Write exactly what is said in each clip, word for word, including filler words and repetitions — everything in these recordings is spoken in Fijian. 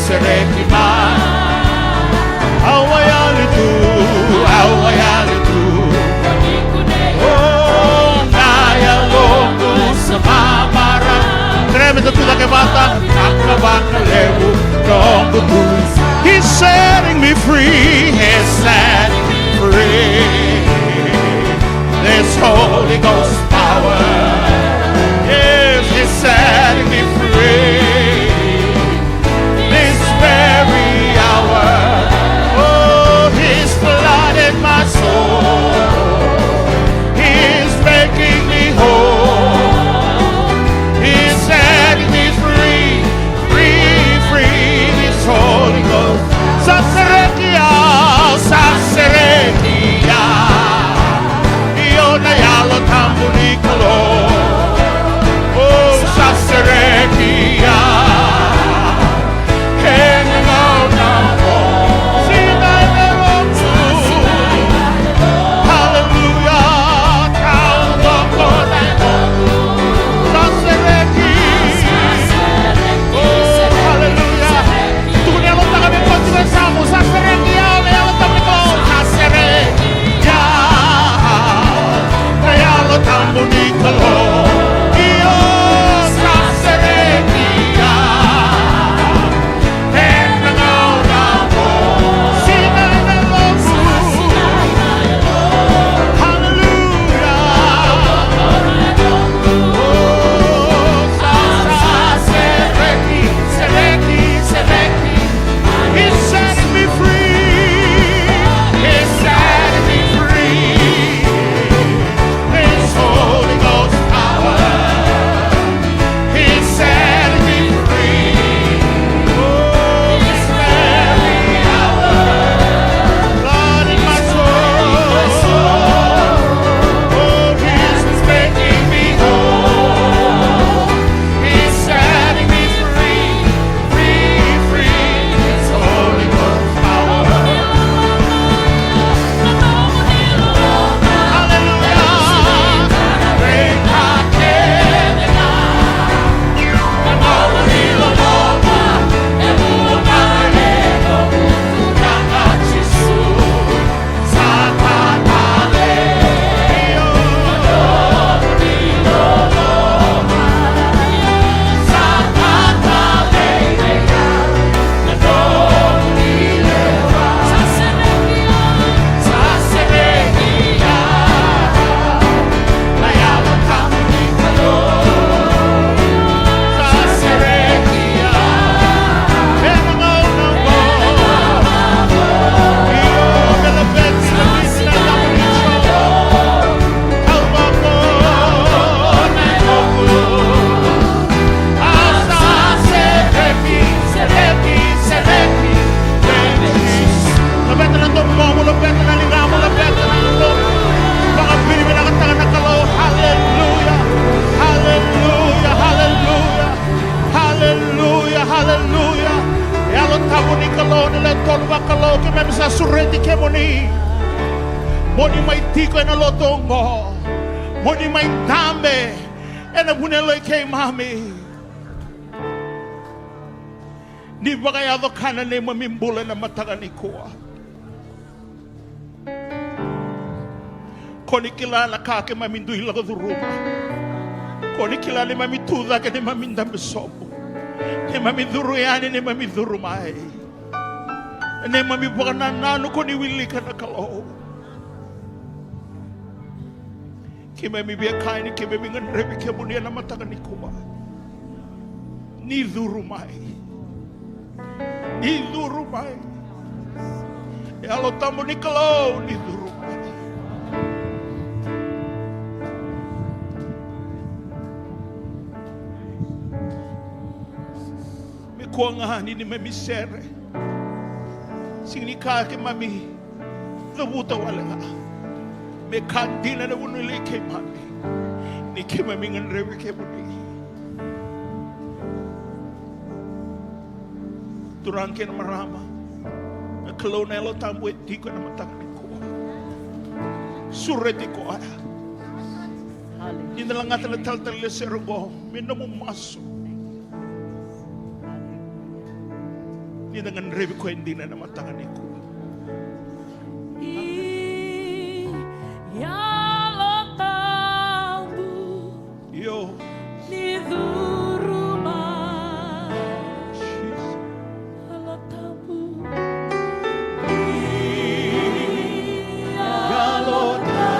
Sereki mai. Au a yali tu, au a yali tu. O na yaloqu sa mamara. Treme, da tucake vata. Cakacaka vakalevu noqu tu. He's setting me free. He's setting me free. This Holy Ghost power. Yes, he's setting me free. This very hour, oh, he's flooded my soul. He's making me whole. He's setting me free, free, free. This Holy Ghost. Sa sereki au, sa sereki au. Io na Yalo Tabu ni Kalou. Oh, sa sereki au. Hallelujah. Sa sereki. Oh, hallelujah. Tukuna na Yalo Tabu ni Kalou. Sa sereki au na Yalo Tabu ni Kalou. Sa sereki au na Yalo Tabu ni Kalou. Io, sa sereki au. Ena gauna oqo. Sinai na yaloqu. Hallelujah. Oh, sa, sa sereki, sereki, sereki. He set me free. He set me free. His Holy Ghost power. He set me free. Oh, this very hour. Lord, in my soul. Oh, he's making me whole. He's setting me free. Free, free, it's Holy Ghost power. Hallelujah. Laveta na domomu, laveta na ligamu, laveta na domomu. Vakavinavinakataka na Kalou. Haleluya. Haleluya. Haleluya. Haleluya. Haleluya. Yalo Tabu ni Kalou, na Lewe Tolu Vakalou, keimami sa sureti kemuni. Mo ni mai tiko ena lotu oqo. Mo ni mai dabe ena vanua i keimami. Ni vakayaco ka na neimami bula ena mataka nikua. Ko ni kila na ka keimami dui lako curuma. Ko ni kila neimami tu cake, neimami dabe sobu, neimami curu yani, neimami curu mai. Neimami vakanananu ko ni wilika na Kalou. Keimami via kaya ni keimami gadrevi kemuni ena mataka nikua. Ni curu mai. Ni curu mai. Yalo Tabu ni Kalou, ni curu mai. Me kua ga ni neimami sere. Sega ni ka keimami cavuta wale ga. Me ka dina na vanua i keimami. Ni keimami gadrevi kemuni. Turaga kei na marama, na Kalou na Yalo Tabu e tiko ena mataka nikua. Sureti koya. Ni da lagata na talatala ni sere oqo me nomu masu. Ni da gadrevi koya dina ena mataka nikua. I Yalo Tabu. Io. Ni curu mai. Jesus. Yalo Tabu. I Yalo Tabu.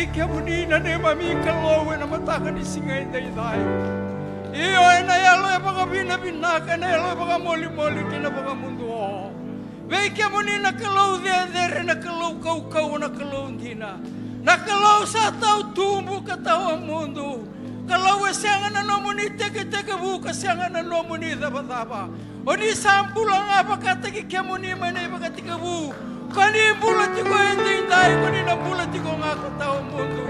Kemuni na neimami Kalou ena mataka ni siga edaidai. Io, ena yalo e vakavinavinaka, ena yalo e vakamolimoli kei na vakamuduo. Vei kemuni na Kalou cecere, na Kalou kaukauwa, na Kalou dina, na Kalou sa tau tubu ka tawa mudu. Kalou, e sega na nomuni tekitekivu ka sega na nomuni cavacava. O ni sa bula ga vakataki kemuni mai na ivakatekivu. Ko ni bula tiko edaidai, ko ni na bula tiko ga ka tawa mudu.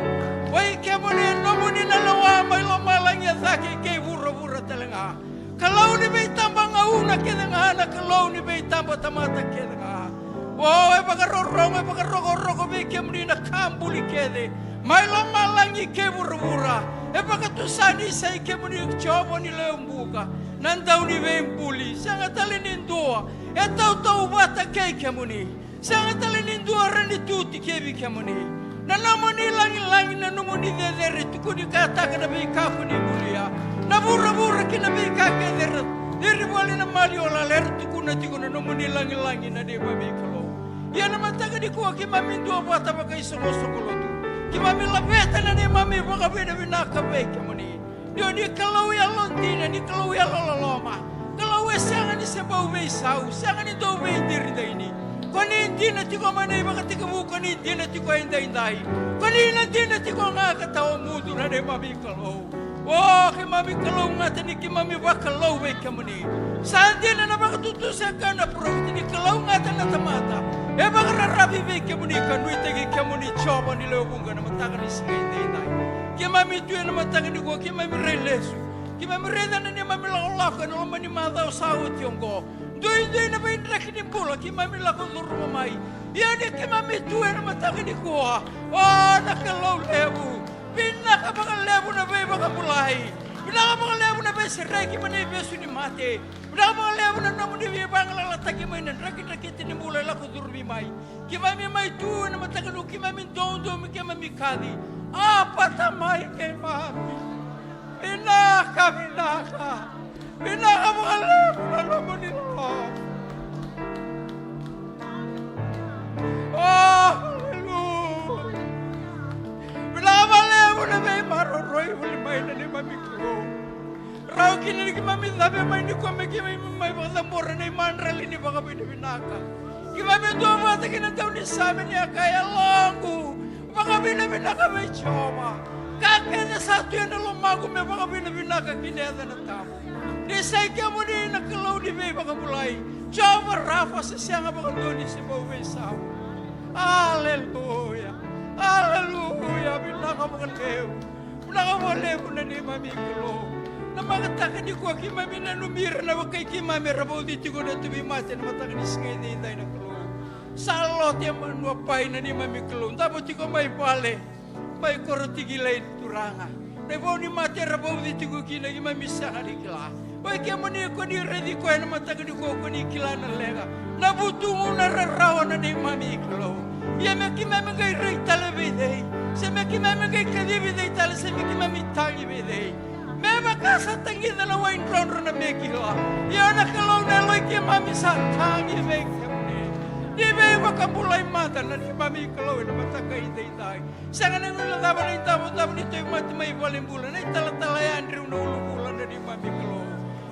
Vei kemuni, nomuni na lewa mai lomalagi e cake kei vuravura tale ga. Kalou ni veitabagauna kece ga, na Kalou ni veitabatamata kece ga. O, e vakarorogo, e vakarokoroko vei kemuni na ka buli kece mai lomalagi kei vuravura. E vakatusa ni sa i kemuni Jiova ni lewe vuqa, na Dauniveibuli. Sega tale ni dua e tautauvata kei kemuni. Sega tale ni dua rawa ni tu tikevi kemuni. Na nomuni lagilagi, na nomuni cecere, tukuni kataka na veika ko ni bulia. Na vuravura kei na veika kece era ciri voli na maliwa lala, era tukuna tiko na nomuni lagilagi na neimami Kalou. Ia na mataka nikua keimami duavata vakaisoqosoqo lotu, keimami laveta na neimami vakavinavinaka vei kemuni. Ni o ni Kalou yalodina, ni Kalou yalololoma. Kalou, e sega ni se bau veisau, sega ni dau veidiridini. Ko ni dina tiko mai na ivakatekivu, ko ni dina tiko edaidai, ko ni na dina tiko ga ka tawa mudu na neimami Kalou. O, keimami kalougata ni keimami vakalou vei kemuni. Sa dina na vakatutusa e kaya na parofita ni kalougata na tamata e vakararavi vei kemuni ka nuitaki kemuni Jiova ni lewe vuqa na mataka ni siga edaidai. Keimami tu ena mataka nikua, keimami rai lesu. Keimami raica na neimami lakolako ena loma ni macawa sa oti oqo. Duidui na veidraki ni bula keimami lako curuma mai. Ia ni keimami tu ena mataka nikua, o, na Kalou levu, vinaka vakalevu na veivakabulai. Vinaka vakalevu na veisereki mai na ivesu ni mate. Vinaka vakalevu na nomuni veivagalalataki mai na drakidrakita ni bula e lako curumi mai. Keimami mai tu ena mataka nikua, keimami doudou me keimami kaci. Apata mai keimami. Vinaka, vinaka. Vinaka vakalevu na nomuni loloma. O, aleluya. Vinaka vakalevu na veimaroroi voli mai na neimami Kalou. Rawa kina ni keimami cave mai nikua me keimami mai vakacabora na imadrali ni vakavinavinaka. Keimami duavata kei na daunisame ni a kaya, yaloqu, vakavinavinaka vei Jiova. Ka kece sa tu ena lomaqu me vakavinavinaka kina yacana tabu. Ni sa i kemuni na Kalou ni veivakabulai. Jiova Rafa, se sega vakadua ni se bau veisau. Aleluya. Aleluya. Vinaka vakalevu. Vinaka vakalevu na neimami Kalou. Na mataka nikua keimami nanumi ira na wekai keimami era vauci tiko na tauvimate na mataka ni siga edaidai na Kalou. Sa lote e Manuapai na neimami Kalou. Davo tiko mai vale, mai Korotikilai na Turaga. Na ivau ni mate era vauci tiko kina keimami sega ni kila. O i kemuni ko ni raici koya na mataka nikua, ko ni kila na leqa, na vutugu, na rarawa na neimami Kalou. Ia me keimami qai rai tale vei cei? Se me keimami qai kacivi cei tale? Se me keimami tagi vei cei? Me vaka sa tagica na wai drodro na me kila. Ia na Kalou, na yaloi keimami sa tagi vei kemuni. Ni veivakabulai mada na neimami Kalou ena mataka edaidai. Sega ni guilecava na idavodavo ni tauvimate mai valenibula, na italatala yadriu, na uluvula na neimami Kalou.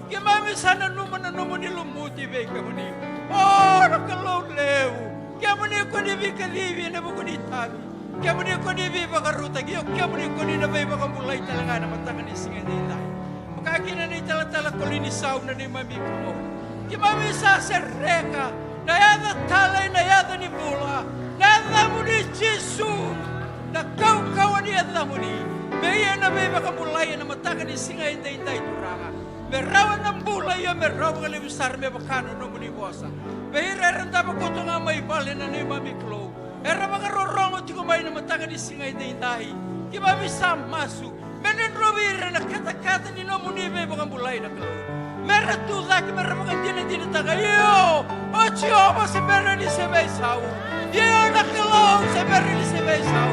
Keimami sa nanuma na nomuni lumuti vei kemuni. O, na Kalou levu. Kemuni ko ni veikacivi ena vuku ni itavi. Kemuni ko ni veivakarautaki. Io, kemuni ko ni na veivakabulai tale ga ena mataka ni siga edaidai. Vaka kina na italatala ko Linisau na neimami Kalou. Keimami sa sereka na yaca talei, na yaca ni bula, na yacamuni Jisu, na kaukauwa ni yacamuni. Me ia na veivakabulai ena mataka ni siga edaidai Turaga. Me rawa na bula, ia me rawa vakalevu sara me vaka na nomuni vosa. Vei ira era davo koto ga mai vale na neimami Kalou. Era vakarorogo tiko mai na mataka ni siga edaidai. Keimami sa masu me na drovi ira na katakata ni nomuni veivakabulai na Kalou. Me ra tu cake, me ra vakadinadinataka, io, o Jiova se bera ni se veisau. Io, na Kalou se bera ni se veisau.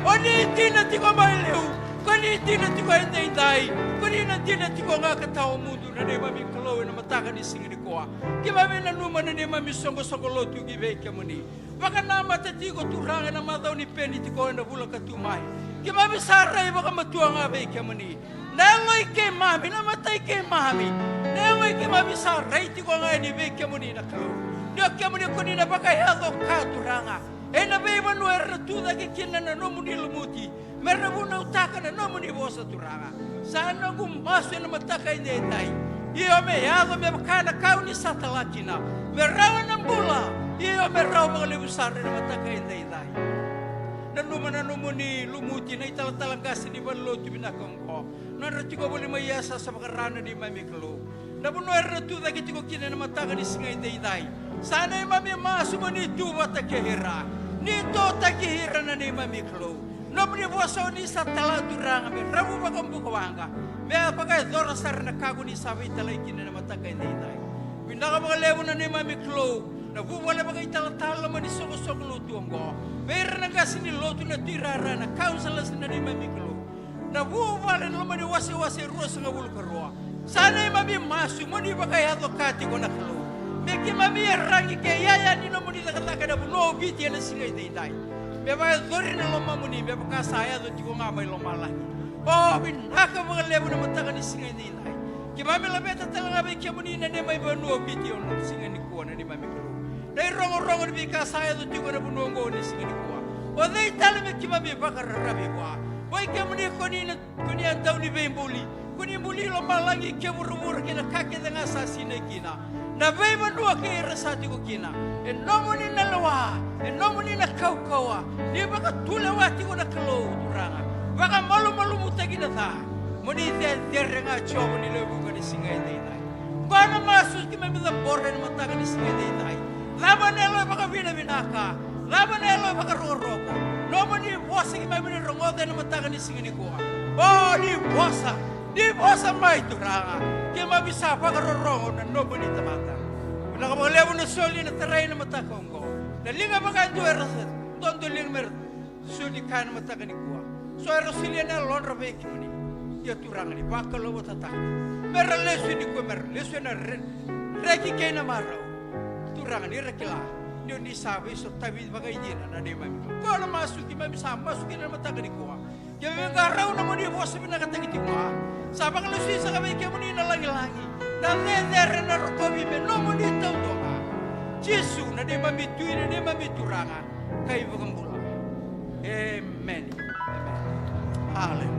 O ni dina tiko mai liu. Ko ni dina tiko edaidai, ko ni na dina tiko ga ka tawa mudu na neimami Kalou ena mataka ni siga nikua. Keimami nanuma na neimami soqosoqo lotu ki vei kemuni. Vakanamata tiko Turaga ena macawa ni peni tiko ena vula ka tu mai. Keimami sa rai vakamatua ga vei kemuni. Na yalo i keimami, na mata i keimami, na yago i keimami sa rai tiko ga yani vei kemuni na Kalou. Ni o kemuni ko ni na vakayaco ka Turaga ena veivanua era tu cake kina na nomuni lumuti, me ra vunautaka na nomuni vosa Turaga. Sa noqu masu ena mataka edaidai, io me yaco me vaka na ka o ni sa tala kina, me rawa na bula, io me rawa vakalevu sara ena mataka edaidai. Nanuma na nomuni lumuti na italatala qase ni valenilotu vinaka oqo, nodra tiko voli mai yasa sa vakara na neimami Kalou. Na vanua era tu cake tiko kina ena mataka ni siga edaidai, sa neimami masu mo ni tu vata kei ira, ni totaki ira na neimami Kalou. Nomuni vosa o ni sa tala Turaga me ravu vakabukawaqa, me a vakayacora sara na ka ko ni sa veitalai kina ena mataka edaidai. Vinaka vakalevu na neimami Kalou, na vuvale vakaitalatala loma ni soqosoqo lotu oqo, vei ira na qase ni lotu, na tuirara, na counselors na neimami Kalou, na vuvale na loma ni wasewase ruasagavulu ka rua. Sa neimami masu mo ni vakayaco ka tiko na Kalou, me keimami yaragi ke yaya ni nomuni cakacaka ena vanua o Viti ena siga edaidai. Me vakayacori na lomamuni me vaka sa yaco tiko ga mai lomalagi. O vinaka vakalevu na mataka ni siga edaidai. Keimami laveta tale ga vei kemuni na neimami vanua o Viti ena siga nikua na neimami Kalou. Na irogorogo ni veika sa yaco tiko ena vanua oqo ena siga nikua, o cei tale me keimami vakararavi vua? O i kemuni ko ni na, ko ni a dau ni veibuli, ko ni buli lomalagi kei vuravura kei na ka kece ga sa sinai kina, na veivanua kei ira sa tiko kina. E nomuni na lewa, e nomuni na kaukauwa, ni vakatulewa tiko na Kalou Turaga. Vakamalumalumutaki na ca, mo ni cecere ga Jiova ni lewe vuqa ni siga edaidai. Qo na masu keimami cabora ena mataka ni siga edaidai. Cava na yalo e vakavinavinaka, cava na yalo e vakarokoroko? Nomuni vosa keimami na rogoca ena mataka ni siga nikua. O ni vosa, ni vosa mai Turaga. Keimami sa vakarorogo na nomuni tamata. Vinaka vakalevu na soli na tarai ena mataka oqo. Na liga vakadua era sa dodoliga me ra soli ka ena mataka nikua. So era solia na yalodra vei kemuni. Ia Turaga ni vakalougatataka, me ra lesu nikua, me ra lesu ena re-, reki kei na marau. Turaga ni ra kila ni o ni sa veisotavi vakaidina na neimami Kalou. Qo na masu keimami sa masu kina ena mataka nikua. Keimami qarauna mo ni vosa vinakataki tiko ga. Sa vakalesui saka vei kemuni na lagilagi, na cecere, na rokovi me nomuni taudua ga. Jisu na neimami Tui, na neimami Turaga ka iVakabula. Emeni. Emeni. Haleluya.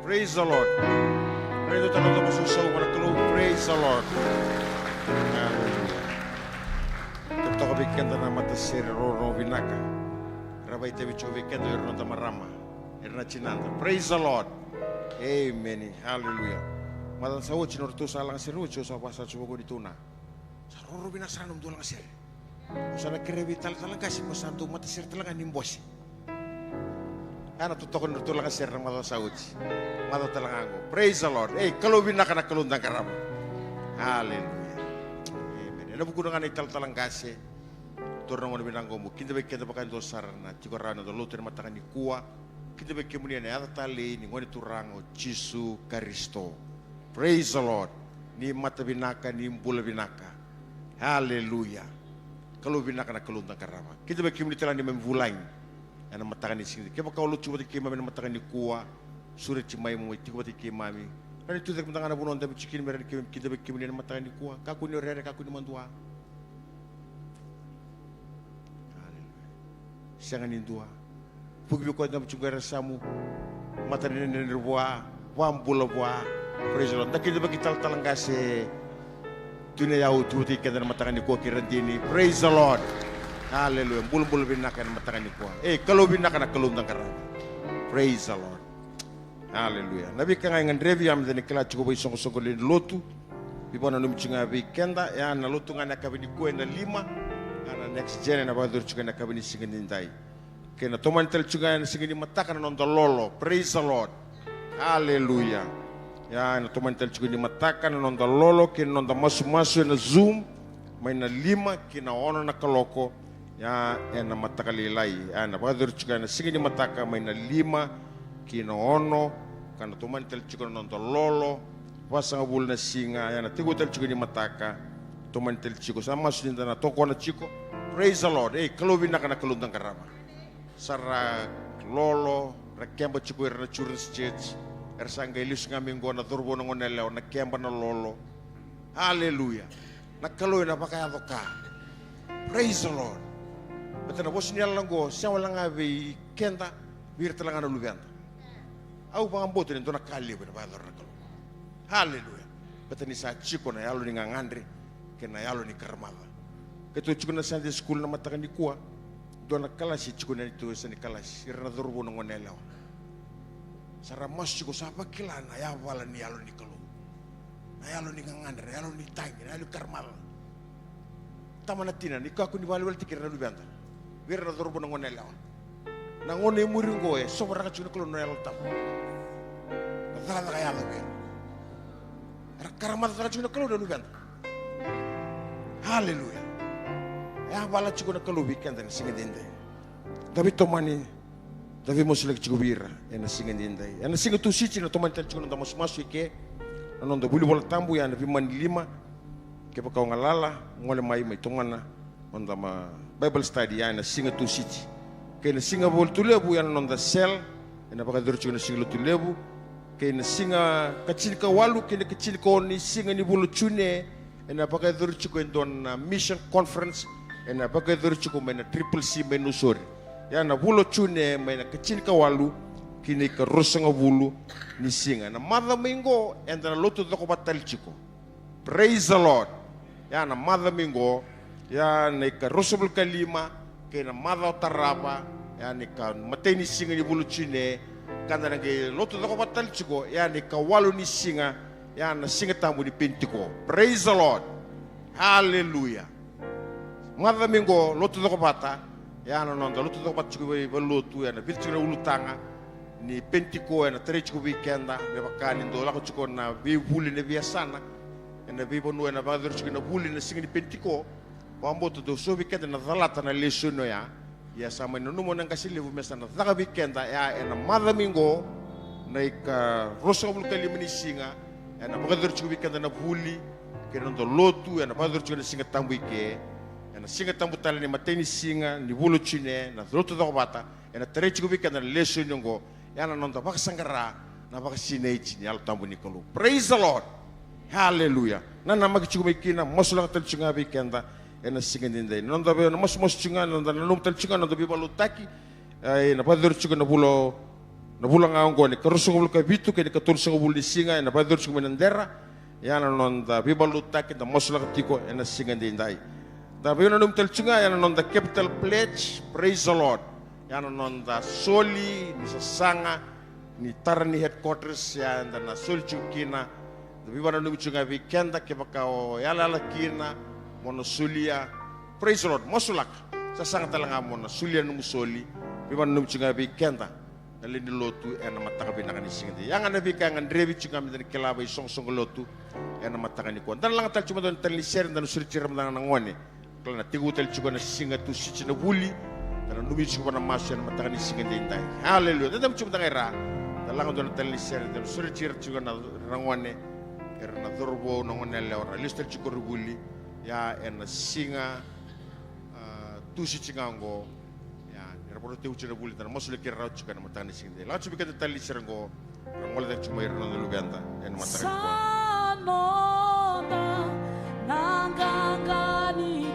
Praise the Lord. Praise the Lord. Praise the Lord. Hallelujah. Totoka vei keda na matasere roro vinaka. Ra vakaitavi tiko vei keda o ira na noda marama, era na tinada. Praise the Lord. Amen. Hallelujah. Macawa sa oti na ratou sa laga sere oti, au sa vasa tiko vaqo ni tuna. Sa roro vinaka sara na nomudou laga sere. Au sa na kerea vei talatala qase, ko sa dou matasere tale ga ni bose. A na totoka ni ratou laga sere na macawa sa oti. Macawa tale ga qo. Praise the Lord. Ei, Kalou vinaka na Kalou da qarava. Hallelujah. Amen. Ena vukuna ga na italatala qase. Toro na gauna vinaka qo mo kida vei keda vakadua sara na tiko rawa ena noda lotu ena mataka nikua. Kida vei kemuni ena yaca talei ni Gone Turaga o Jisu Karisito. Praise the Lord. Ni mata vinaka, ni bula vinaka. Hallelujah. Kalou vinaka na Kalou da qarava. Kida vei kemuni tale ga neimami vulagi ena mataka ni siga. Kevaka o lotu vata kei keimami ena mataka nikua, sureti mai mo mai tiko vata kei keimami. Rawa ni tucake mada ga na vanua o dabe tiko kina me rawa ni keimami kida vei kemuni ena mataka nikua. Kakua ni o rere, kakua ni madua. Hallelujah. Sega ni dua. Vuki vei koya na tiko era samu. Mata ni nene vua. Vabula vua. Praise the Lord. Da kida vaki talatala qase. Tune yau tu vata kei keda na mataka nikua kei Radini. Praise the Lord. Hallelujah. Bulabula vinaka ena mataka nikua. Ei, Kalou vinaka na Kalou da qarava. Praise the Lord. Hallelujah. Na veika ga e gadrevi, a meda na kila tiko vei soqosoqo lewe ni lotu. Veivakananumi tiko ga vei keda, ya na lotu ga na yakavi nikua ena lima. Ya na next gen ena vakayacori tiko ena yakavi ni siga nidai. Kei na tomani tale tiko ga ena siga ni mataka na noda lolo. Praise the Lord. Hallelujah. Ya, ena tomani tale tiko ni mataka na noda lolo kei na noda masumasu ena Zoom. Mai na lima ki na ono na kaloko. Ya, ena mataka lailai. Ya, ena vakayacori tiko ena siga ni mataka mai na lima ki na ono. Ka na tomani tale tiko na noda lolo. Vasagavulu na siga, ya na tekivu tale tiko ni mataka. Tomani tale tiko, sa masu ni da na tokona tiko. Praise the Lord. Ei, Kalou vinaka na Kalou da qarava. Sa ra lolo, ra keba tiko ira na Children's Church. Era sa qai lesu ga mai qo na cauravou na goneyalewa, na keba na lolo. Hallelujah. Na Kalou ena vakayaco ka. Praise the Lord. Baleta na vosa ni yalayala qo, sega wale ga vei keda, vei ira tale ga na luveda. Au vakabauta ni dua na ka levu ena vakayacora na Kalou. Hallelujah. Baleta ni sa tiko na yalo ni gagadre kei na yalo ni karamaca. Keitou tiko na Sunday school na mataka nikua. Dua na kalasi tiko na neitou yasa ni kalasi, ira na cauravou na goneyalewa. Sa ra masu tiko, sa vakila na yavala ni yalo ni Kalou. Na yalo ni gagadre, na yalo ni tagi, na yalo ni karamaca. Tama na tina, ni kakua ni vakaweleweletaki ira na luveda. Vei ira na cauravou na goneyalewa. Na gauna e muri qo e sovaraka tiko na Kalou na Yalo Tabu. Na cakacaka e yaco vei ira. Era karamacataka tiko na Kalou na luveda. Hallelujah. E yavala tiko na Kalou vei keda ena siga edaidai. Da veitomani, da veimasulaki tiko vei ira ena siga edaidai. Ena siga Tusiti na tomani tale tiko na noda masumasu eke, na noda vuli Vola Tabu, ya na veimama ni lima. Kevaka o galala, gole mai, mai tomana noda ma Bible study ya ena siga Tusiti. Kei na siga Lotulevu ya na noda cell, ena vakayacori tiko na siga Lotulevu. Kei na siga ka tinikawalu kei na ka tinikaono ni siga ni vula o June, ena vakayacori tiko e dua na mission conference, ena vakayacori tiko mai na Triple C mai Nausori. Ya na vula o June mai na ka tinikawalu ki na ikaruasagavulu ni siga. Na macawa mai qo eda na lotu cokovata tale tiko. Praise the Lord. Ya na macawa mai qo, ya na ikaruasagavulu ka lima, kei na macawa tarava, ya na ikamatai ni siga ni vula o June, ka da na qai lotu cokovata tale tiko, ya na ikawalu ni siga, ya na Siga Tabu ni Penitiko. Praise the Lord. Hallelujah. Macawa mai qo, lotu cokovata, ya na noda lotu cokovata tiko vei valotu, ya na vica tiko na ulutaga ni Penitiko, ena tarai tiko vei keda, me vaka ni dau lako tiko na veivuli ena veiyasana, ena veivanua ena vakayacori tiko na vuli na siga ni Penitiko, vakabauta dau so vei keda na calata na lesoni oya. Ia sa mai nanuma na qase levu me sa na caka vei keda ya ena macawa mai qo, na ikaruasagavulu ka lima ni siga, ena vakayacori tiko vei keda na vuli, kei na noda lotu, ena vakayacori tiko na Siga Tabu i ke, ena Siga Tabu tale ni matai ni siga ni vula o June, na lotu cokovata, ena tarai tiko vei keda na lesoni oqo, ya na noda vakasaqara na vakasinaiti ni Yalo Tabu ni Kalou. Praise the Lord. Hallelujah. Na namaki tiko mai kina, masulaka tale tiko ga vei keda ena siga edaidai. Na noda vei, na masumasu tiko ga, na noda nanuma tale tiko ga, na noda veivakalotutaki, e, na vakayacori tiko na vula o Na vula ga oqo ni ka ruasagavulu ka vitu kei na ka tolusagavulu ni siga ena vakayacori tiko mai Nadera. Ia na noda veivakalotutaki da masulaka tiko ena siga edaidai. Da veinanumi tale tiko ga ia na noda capital pledge, praise the Lord. Ia na noda soli ni sasaga ni tara ni headquarters, ia eda na soli tiko kina. Da veivakananumi tiko ga vei keda kevaka o yalayala kina mo na solia. Praise the Lord, masulaka. Sasaga tale ga mo na solia nomu soli. Veivakananumi tiko ga vei keda na lewe ni lotu ena mataka vinaka ni siga edaidai. Ia ga na veika e gadrevi tiko ga meda na kila vakaisoqosoqo lotu ena mataka nikua. Da na laga tale tiko mada na tale ni sere, da na sureti ira mada ga na gone. Kila na tekivu tale tiko na siga Tusiti na vuli. Da nanumi tiko vua na masu ena mataka ni siga edaidai. Haleluya. Da dabe tiko mada ga i ra. Da laga dua na tale ni sere, da na sureti ira tiko na, ira na gone, ira na cauravou, na goneyalewa, ra lesu tale tiko ira vuli. Ia ena siga, a, Tusiti ga oqo. Ia, ni ra vakatekivu tiko na vuli, da na masulaki ira rawa tiko ena mataka ni siga edaidai. Laga tiko vei keda tale ni sere oqo, ra gole cake tiko mai ira na noda luveda ena mataka nikua. Sa noda na qaqa ni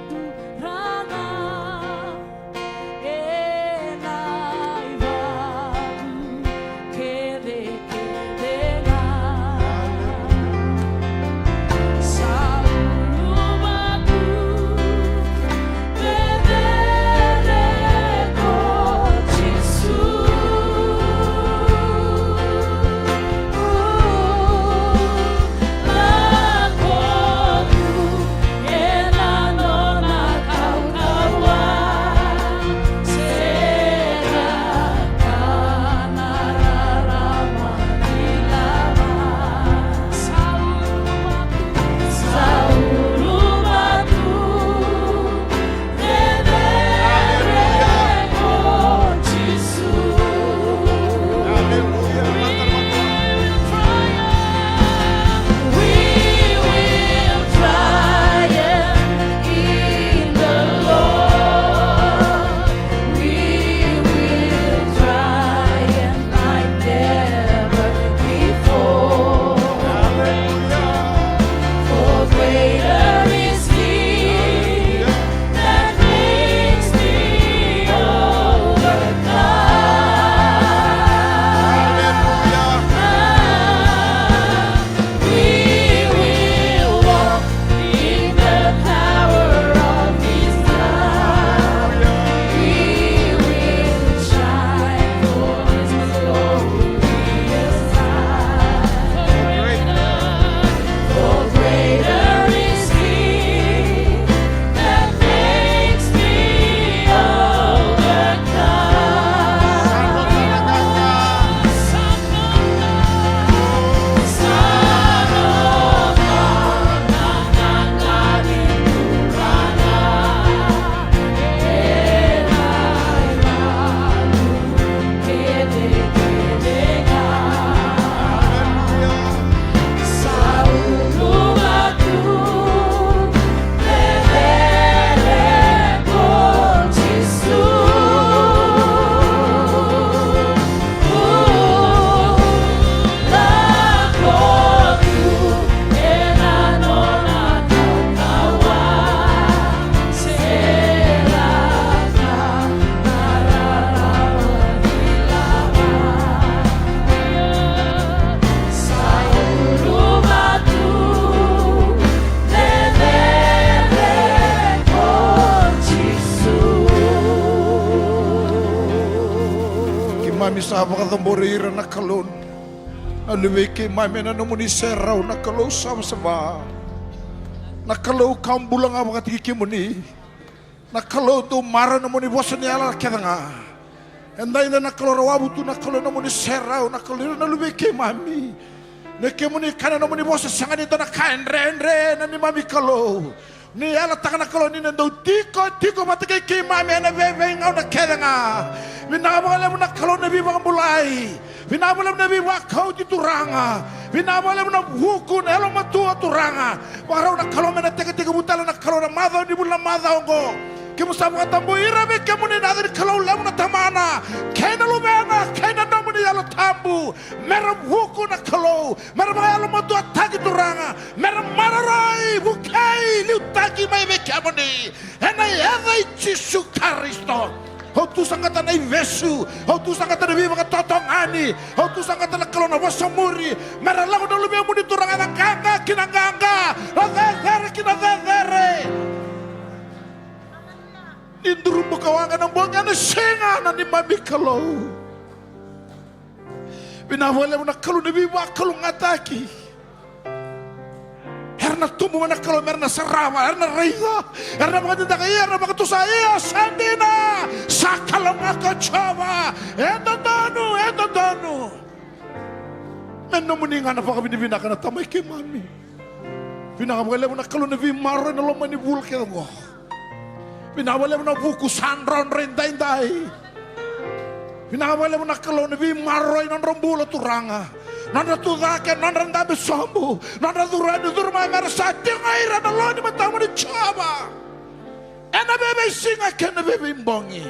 Turaga ena ivakakacakacaka kece. Keimami sa vakacabori ira na Kalou, na luvei keimami ena nomuni serau, na Kalou savasava, na Kalou ka bula ga vakataki kemuni. Na Kalou dau marau na nomuni vosa ni yalayala kece ga. Edaidai na Kalou ra wavu tu na Kalou na nomuni serau, na Kalou ira na luvei keimami. Na kemuni kaya na nomuni vosa sega ni dua na ka e dredre na neimami Kalou. Ni yalataka na Kalou ni na dau tiko, tiko vata kei keimami ena vei, veigauna kece ga. Vinaka vakalevu na Kalou na veivakabulai. Vinaka vakalevu na veivakauti Turaga. Vinaka vakalevu na vuku na yalomatua Turaga. Vakarau na Kalou me na tekitekivu tale na Kalou na macawa ni vula na macawa oqo. Keimami sa vakatabui ira vei kemuni na yaca ni Kalou levu na Tamana kei na Luvena kei na nomuni Yalo Tabu. Me ra vuku na Kalou, me ra vakayalomatuataki Turaga, me ra maroroi, vukei, liutaki mai vei kemuni. Ena yaca i Jisu Karisito. Au tu saqata na ivesu, au tu saqata na veivakatotogani. Au tu saqata na Kalou na vosa muri. Me ra lako na luvemuni Turaga, na qaqa ki na qaqa, na cecere ki na cecere. Ni duru buka waqa na bogi, ena sega na neimami Kalou. Vinaka vakalevu na Kalou ni veivakalougatataki. Era na tubu mai na Kalou, me ra na sarava, era na raica, era na vakadidaka, ia era na vakatusa, ia sa dina, sa Kalou ga ko Jiova. E dodonu, e dodonu. Me nomuni ga na vakavinavinaka na Tamai keimami. Vinaka vakalevu na Kalou ni veimaroroi na loma ni vula kece oqo. Vinaka vakalevu na vuku sa drodro edaidai. Vinaka vakalevu na Kalou ni veimaroroi nodra bula Turaga. Nodra tucake, nodra dabe sobu, nodra curu yani curu mai, me ra sa tiko ga ira na lewe ni matamuni Jiova. Ena veiveisiga kei na veiveibogi.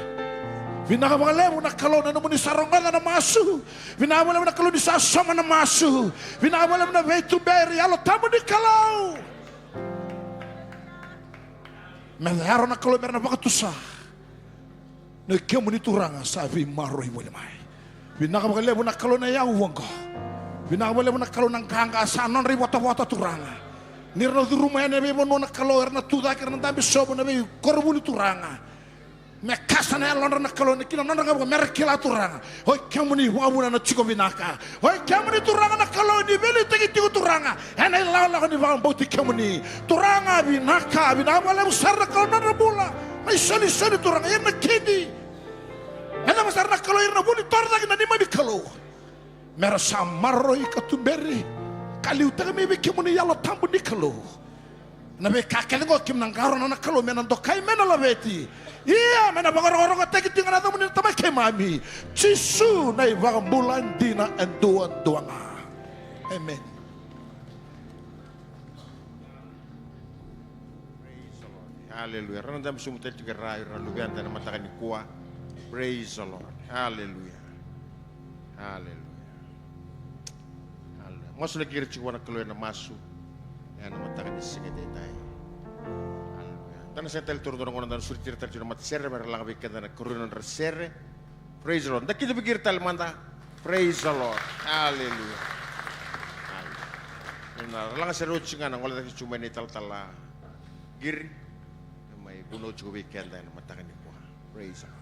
Vinaka vakalevu na Kalou na nomuni sa rogoca na masu. Vinaka vakalevu na Kalou ni sa sauma na masu. Vinaka vakalevu na veituberi Yalo Tabu ni Kalou. Me ra yaro na Kalou me ra na vakatusa. Na kemuni Turaga sa veimaroroi voli mai. Vinaka vakalevu na Kalou na yau oqo. Vinaka vakalevu na Kalou na qaqa sa nodra ivotavota Turaga. Ni ra na curuma yani na veivanua na Kalou, era na tucake, era na dabe sobu na veikoronivuli Turaga. Me kasa na yalodra na Kalou, ni kina nodra qai vuka me ra kila Turaga. Oi kemuni vakavuna na tiko vinaka. Oi kemuni Turaga na Kalou ni veiliutaki tiko Turaga. Ena ilakolako ni vakabauti kemuni. Turaga vinaka, vinaka vakalevu sara na Kalou nodra bula. Na isolisoli Turaga, ira na kidi. Me cava sara na Kalou, ira na vu ni torocake na neimami Kalou. Me ra sa maroroi ka tuberi. Ka liutaka mai vei kemuni Yalo Tabu ni Kalou. Na veika kece oqo keimami na qarauna na Kalou me na dokai, me na laveti. Ia me na vakarokorokotaki tiko ga na yacamuni na Tamai keimami. Jisu na iVakabula dina e duadua ga. Amen. Praise the Lord. Hallelujah. Ra na dabe sobu tale tiko e ra, ira na luveda ena mataka nikua. Praise the Lord. Hallelujah. Hallelujah. Hallelujah. Masulaki ira tiko vua na Kalou ena masu ena mataka ni siga edaidai. Hallelujah. Da na sega tale ni taura dua na gauna, da na sureti ira tale tiko na matasere me ra laga vei keda na ikarua ni nodra sere. Praise the Lord. Da kidavaki ira tale mada. Praise the Lord. Hallelujah. Hallelujah. Ena laga sere oti ga na gole cake tiko mai na italatala Qiri, me mai vunau tiko vei keda ena mataka nikua. Praise the Lord.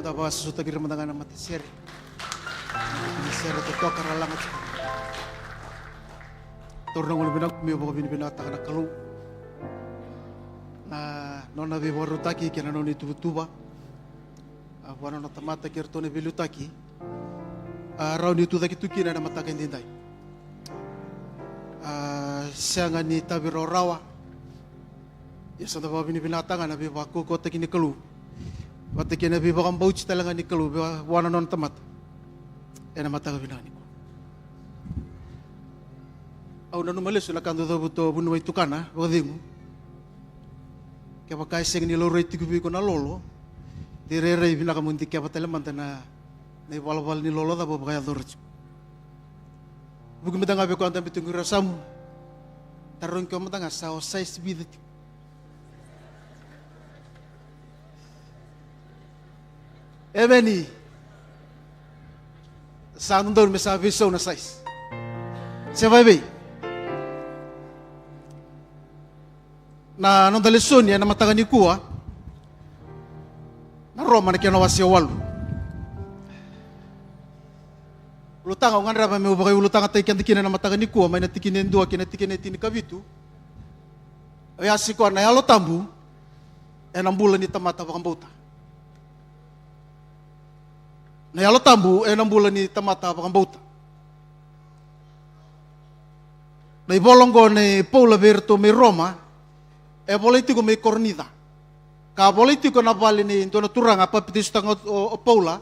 Da vakasusuataki ira mada ga na matasere. Matasere totoka ra laga tiko. Taura na gauna vinaka meu vakavinavinakataka na Kalou na nona veivakarautaki kei na nona ituvatuva. A, vua na nona tamata kei iratou na veiliutaki. A, rawa niu tucake tu kina ena mataka edaidai. A, sega ni tavi rawarawa. Ia sa da vakavinavinakataka na veivakaukauataki ni Kalou vata kei na veivakabauti tale ga ni Kalou vua na nona tamata. Ena mataka vinaka nikua. Au nanuma lesu na ka dau cavuta o vuniwai tukana vakacegu. Kevaka e sega ni laurai tiko vei iko na lolo, de rairai vinaka mo dikeva tale mada na, na ivalavala ni lolo cava o vakayacora tiko. Vuki mada ga vei koya dabe tiko ira samu. Tarogi koya mada ga sa o size vica tiko. Emeni. Sa dodonu me sa veisau na size. Se vaevei. Na noda lesoni ena mataka nikua, na Roma na kena wase walu. Ulutaga au gadreva meu vakaiulutagataki keda kina ena mataka nikua, mai na tikina e dua kei na tikina e tinikavitu. Oya sikoa na Yalo Tabu ena bula ni tamata vakabauta. Na Yalo Tabu ena bula ni tamata vakabauta. Na ivola oqo nei Paula vei iratou mai Roma, e volai tiko mai Korinica. Ka volai tiko ena vale ni dua na turaga a papitaisotaka o, o Paula,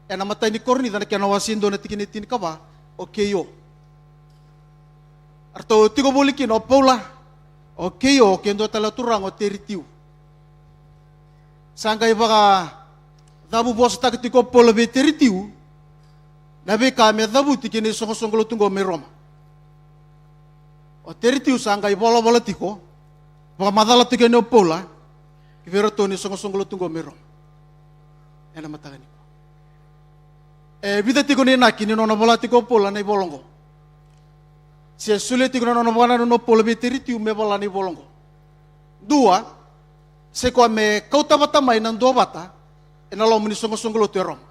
ena imatai ni Korinica na kena wase dua na tikina e tinikava, o Keio. Eratou tiko voli kina o Paula, o Keio, kei dua tale na turaga o Teritiu. Sa qai vakacavuvosataka tiko o Paula vei Teritiu na veika me cavuti kei na isoqosoqo lotu oqo mai Roma. O Teritiu sa qai volavola tiko, vakamacala tiko yani o Paula ki vei iratou na isoqosoqo lotu oqo mai Roma. Ena mataka nikua. E vica tiko na inaki ni nona vola tiko o Paula na ivola oqo. Se solia tiko na nona vakanananu o Paula vei Teritiu me vola na ivola oqo. Dua, sai koya me kauta vata mai na duavata ena loma ni soqosoqo lotu e Roma.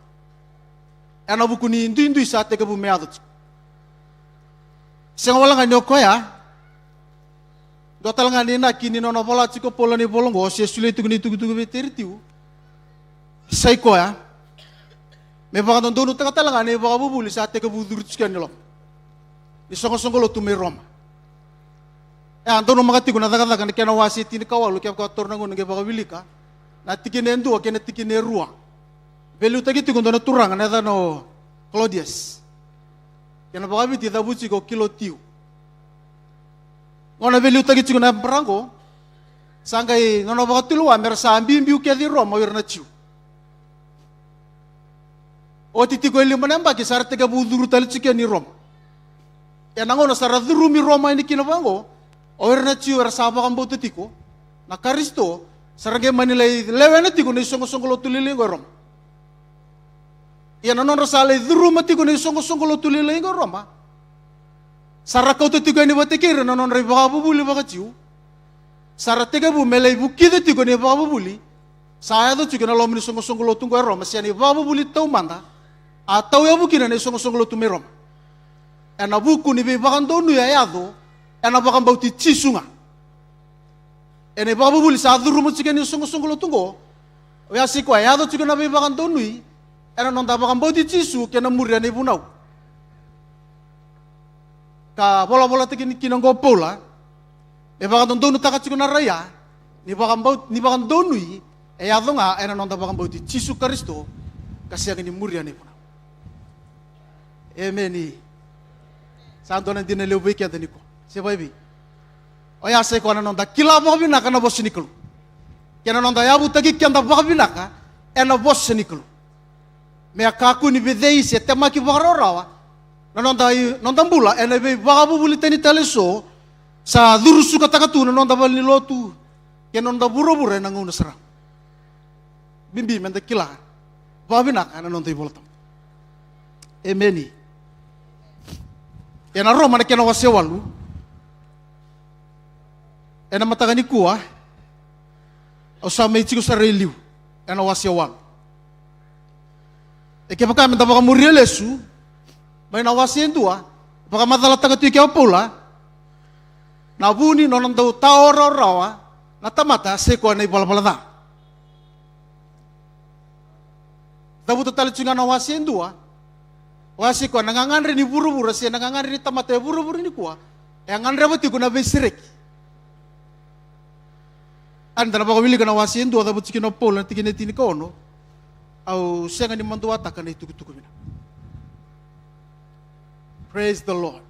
Ena vuku ni duidui sa tekivu me yaco tiko. Sega wale ga ni o koya, dua tale ga na inaki ni nona vola tiko o Paula na ivola oqo, se solia tiko na itukutuku vei Teritiu. Sai koya me vakadodonutaka tale ga na ivakavuvuli sa tekivu curu tiko yani loma ni soqosoqo lotu mai Roma. E a donumaka tiko na Cakacaka na kena wase tinikawalu, kevaka o taura na gauna qai vakawilika na tikina e dua kei na tikina e rua. Veiliutaki tiko dua na turaga na yacana o Claudius. Kena vakaviti cavuti tiko o Kilotiu. Gauna veiliutaki tiko na emepara oqo, sa qai nona vakatulewa me ra sa biubiu kece i Roma o ira na Jiu. Oti tiko e lima na yabaki sa ra tekivu curu tale tiko yani i Roma. Ena gauna sa ra curumi Roma yani kina vaqo, o ira na Jiu era sa vakabauta tiko na Karisito, sa ra qai mani lai lewena tiko na isoqosoqo lotu lailai oqo e Roma. Ia na nodra sa lai curuma tiko na isoqosoqo lotu lailai oqo e Roma, sa ra kauta tiko yani vata kei ira na nodra ivakavuvuli vakaJiu. Sa ra tekivu me lai vukica tiko na ivakavuvuli sa yaco tiko ena loma ni soqosoqo lotu oqo e Roma, se na ivakavuvuli taumada a tauyavu kina na isoqosoqo lotu mai Roma. Ena vuku ni veivakadonui a yaco ena vakabauti Jisu ga. Ena ivakavuvuli sa curuma tiko yani na isoqosoqo lotu oqo, oya sai koya e yaco tiko na veivakadonui ena noda vakabauti Jisu kei na muria na ivunau. Ka volavolataki kina oqo o Paula, me vakadodonutaka tiko na rai ya ni vakabau-, ni vakadonui e yaco ga ena noda vakabauti Jisu Karisito, ka sega ni muria na ivunau. Emeni. Sa dua na dina levu vei keda nikua. Se vaevei? Oya sai koya na noda kila vakavinaka na vosa ni Kalou, kei na noda yavutaki keda vakavinaka ena vosa ni Kalou. Me a kakua ni vecei se temaki vakarawarawa na noda i-, noda bula ena veivakavuvuli tani tale eso sa curusukataka tu na noda valenilotu kei na noda vuravura ena gauna sara. Bibi meda kila vakavinaka na noda iVolatabu. Emeni. Ena Roma na kena wase walu, ena mataka nikua, au sa mai tiko sara i liu ena wase walu. E kevaka me da vakamuria lesu mai na wase e dua, vakamacalataka tiko kei o Paula na vu ni nona dau tawa rawarawa na tamata, se koya na ivalavala ca. Cavuta tale tiko ga na wase e dua, wase koya na gagadre ni vuravura se na gagadre ni tamata e vuravura nikua, e a gadreva tiko na veisereki. A ni da na vakawilika na wase e dua, cavuta tiko kina o Paula na tikina e tinikaono. Au sega ni maduataka na itukutuku vinaka. Praise the Lord.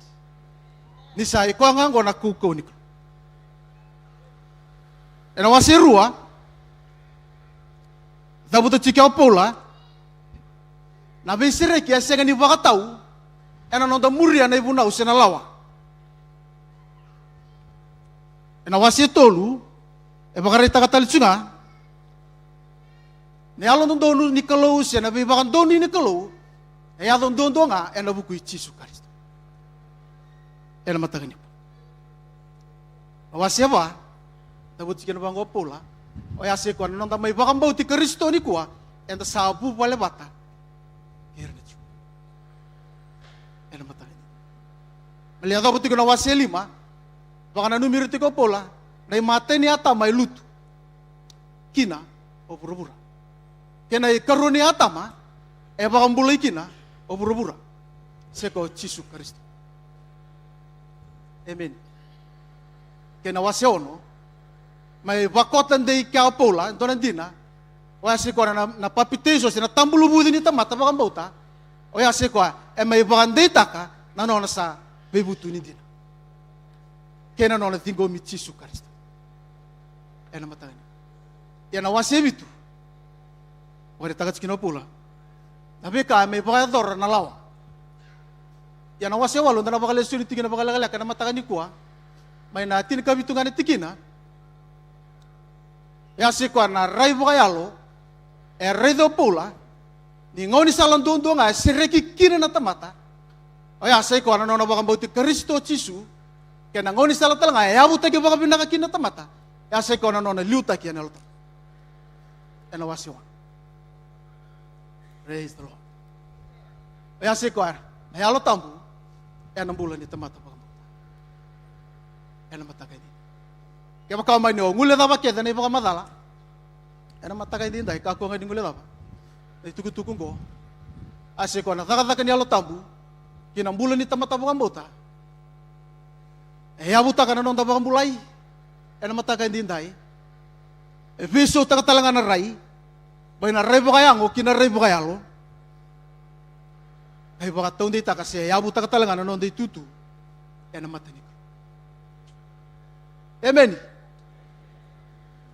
Ni sa i koya ga oqo na kaukauwa ni Kalou. Ena wase rua, cavuta tiko o Paula na veisereki e sega ni vakatau ena noda muria na ivunau se na lawa. Ena wase tolu, e vakaraitaka tale tiko ga na yalododonu ni Kalou se na veivakadonui ni Kalou e yaco duadua ga ena vuku i Jisu Karisito. Ena mataka nikua, na wase va, cavuta tiko kina vaqo o Paula, oya se koya na noda mai vakabauti Karisito nikua, eda sa vuvale vata kei ira na Jiu. Ena mataka nikua, me lai yacova tiko na wase lima, vakananumi ira tiko o Paula na imatai ni Atama e lutu kina o vuravura, kei na ikarua ni Atama e vakabulai kina o vuravura, se ko Jisu Karisito. Emeni. Kei na wase ono, mai vakota dei kea o Paula e dua na dina, oya se koya na, na papitaiso se na tabuluvuci ni tamata vakabauta, oya se koya e mai vakadeitaka na nona sa veivutuni dina kei na nona ciqomi Jisu Karisito. Ena mataka nikua, ia na wase vitu, vakaraitaka tiko kina o Paula na veika e mai vakayacora na lawa. Ia na wase walu da na vakalesoni tiko kina vakalekaleka ena mataka nikua, mai na tinikavitu ga na tikina. Oya se koya na rai vakayalo e raica o Paula ni gaunisala duadua ga e sereki kina na tamata, oya se koya na nona vakabauti Karisito Jisu, kei na gaunisala tale ga e yavutaki vakavinaka kina na tamata, oya se koya na nona liutaki ena Yalo Tabu. Ena wase walu. Praise the Lord. Oya se koya na Yalo Tabu ena bula ni tamata vakabauta. Ena mataka ni, kevaka o mani o guilecava kece na ivakamacala ena mataka edaidai, kakua ga ni guilecava na itukutuku oqo. A se koya na cakacaka ni Yalo Tabu ki na bula ni tamata vakabauta, e yavutaka na noda vakabulai ena mataka edaidai. E veisautaka tale ga na rai mai na rai vakayago ki na rai vakayalo, ka ivakataudeitaka se yavutaka tale ga na noda itutu ena mata ni Kalou. Emeni.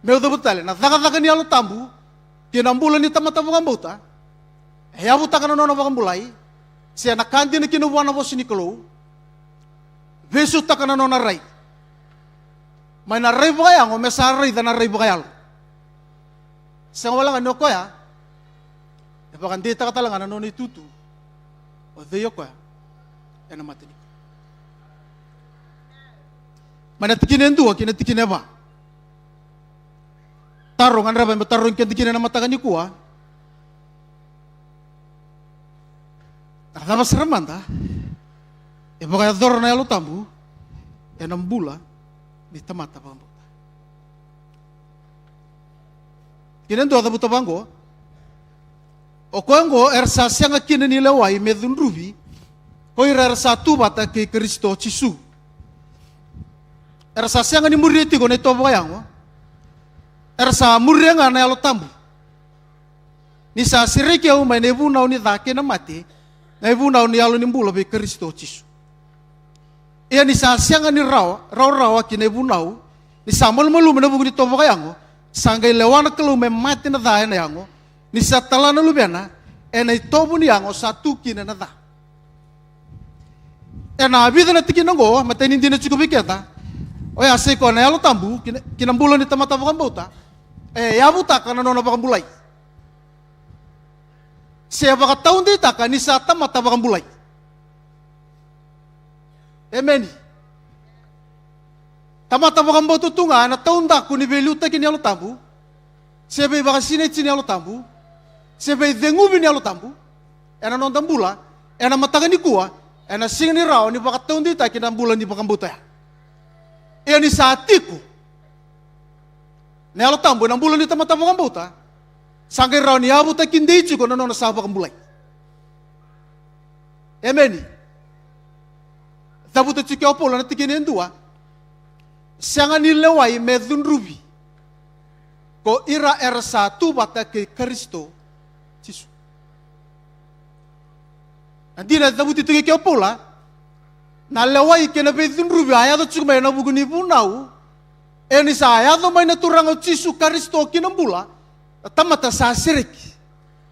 Meu cavuta tale, na cakacaka ni Yalo Tabu ki na bula ni tamata vakabauta, e yavutaka na nona vakabulai, se na ka dina kina vua na vosa ni Kalou, veisautaka na nona rai mai na rai vakayago me sa raica na rai vakayalo. Sega wale ga ni o koya, e vakadeitaka tale ga na nona itutu o cei o koya ena mata ni Kalou. Mai na tikina e dua ki na tikina e va. Taro gadreva me tarogi keda kina ena mataka nikua: na cava sara mada e vakayacora na Yalo Tabu ena bula ni tamata vakabauta? Kena dua, cavuta vaqo: O koya oqo era sa sega kina ni lewai me cudruvi ko ira era sa tu vata kei Karisito Jisu. Era sa sega ni muria tiko na itovo vakayago, era sa muria ga na Yalo Tabu. Ni sa sereki au mai na ivunau ni ca kei na mate, na ivunau ni yalo ni bula vei Karisito Jisu. Ia ni sa sega ni rawa, rawarawa ki na ivunau, ni sa malumalumu ena vuku ni itovo vakayago, sa qai lewa na Kalou me mate na ca ena yago, ni sa tala na Luvena ena itovo ni yago sa tu kina na ca. Ena vica na tikina oqo, matai ni dina tiko vei keda, oya sa i koya na Yalo Tabu ki na, ki na bula ni tamata vakabauta, e yavutaka na nona vakabulai, se vakataudeitaka ni sa tamata vakabulai. Emeni. Tamata vakabauta tu ga ena taudaku ni veiliutaki ni Yalo Tabu, se veivakasinaiti ni Yalo Tabu, se veiceguvi ni Yalo Tabu. ena noda bula ena mataka nikua, ena sega ni rawa ni vakataudeitaki na bula ni vakabauta ya. Ia ni sa tiko na Yalo Tabu ena bula ni tamata vakabauta, sa qai rawa ni yavutaki dei tiko na nona sa vakabulai. Emeni. Cavuta tiko o Paula na tikina e dua: Sega ni lewai me cudruvi ko ira era sa tu vata kei Karisito Jisu. Na dina e cavuti tiko kei o Paula, na lewai kei na veicudruvi a yaco tiko mai ena vuku ni vunau, e ni sa yaco mai na Turaga o Jisu Karisito ki na bula, na tamata sa sereki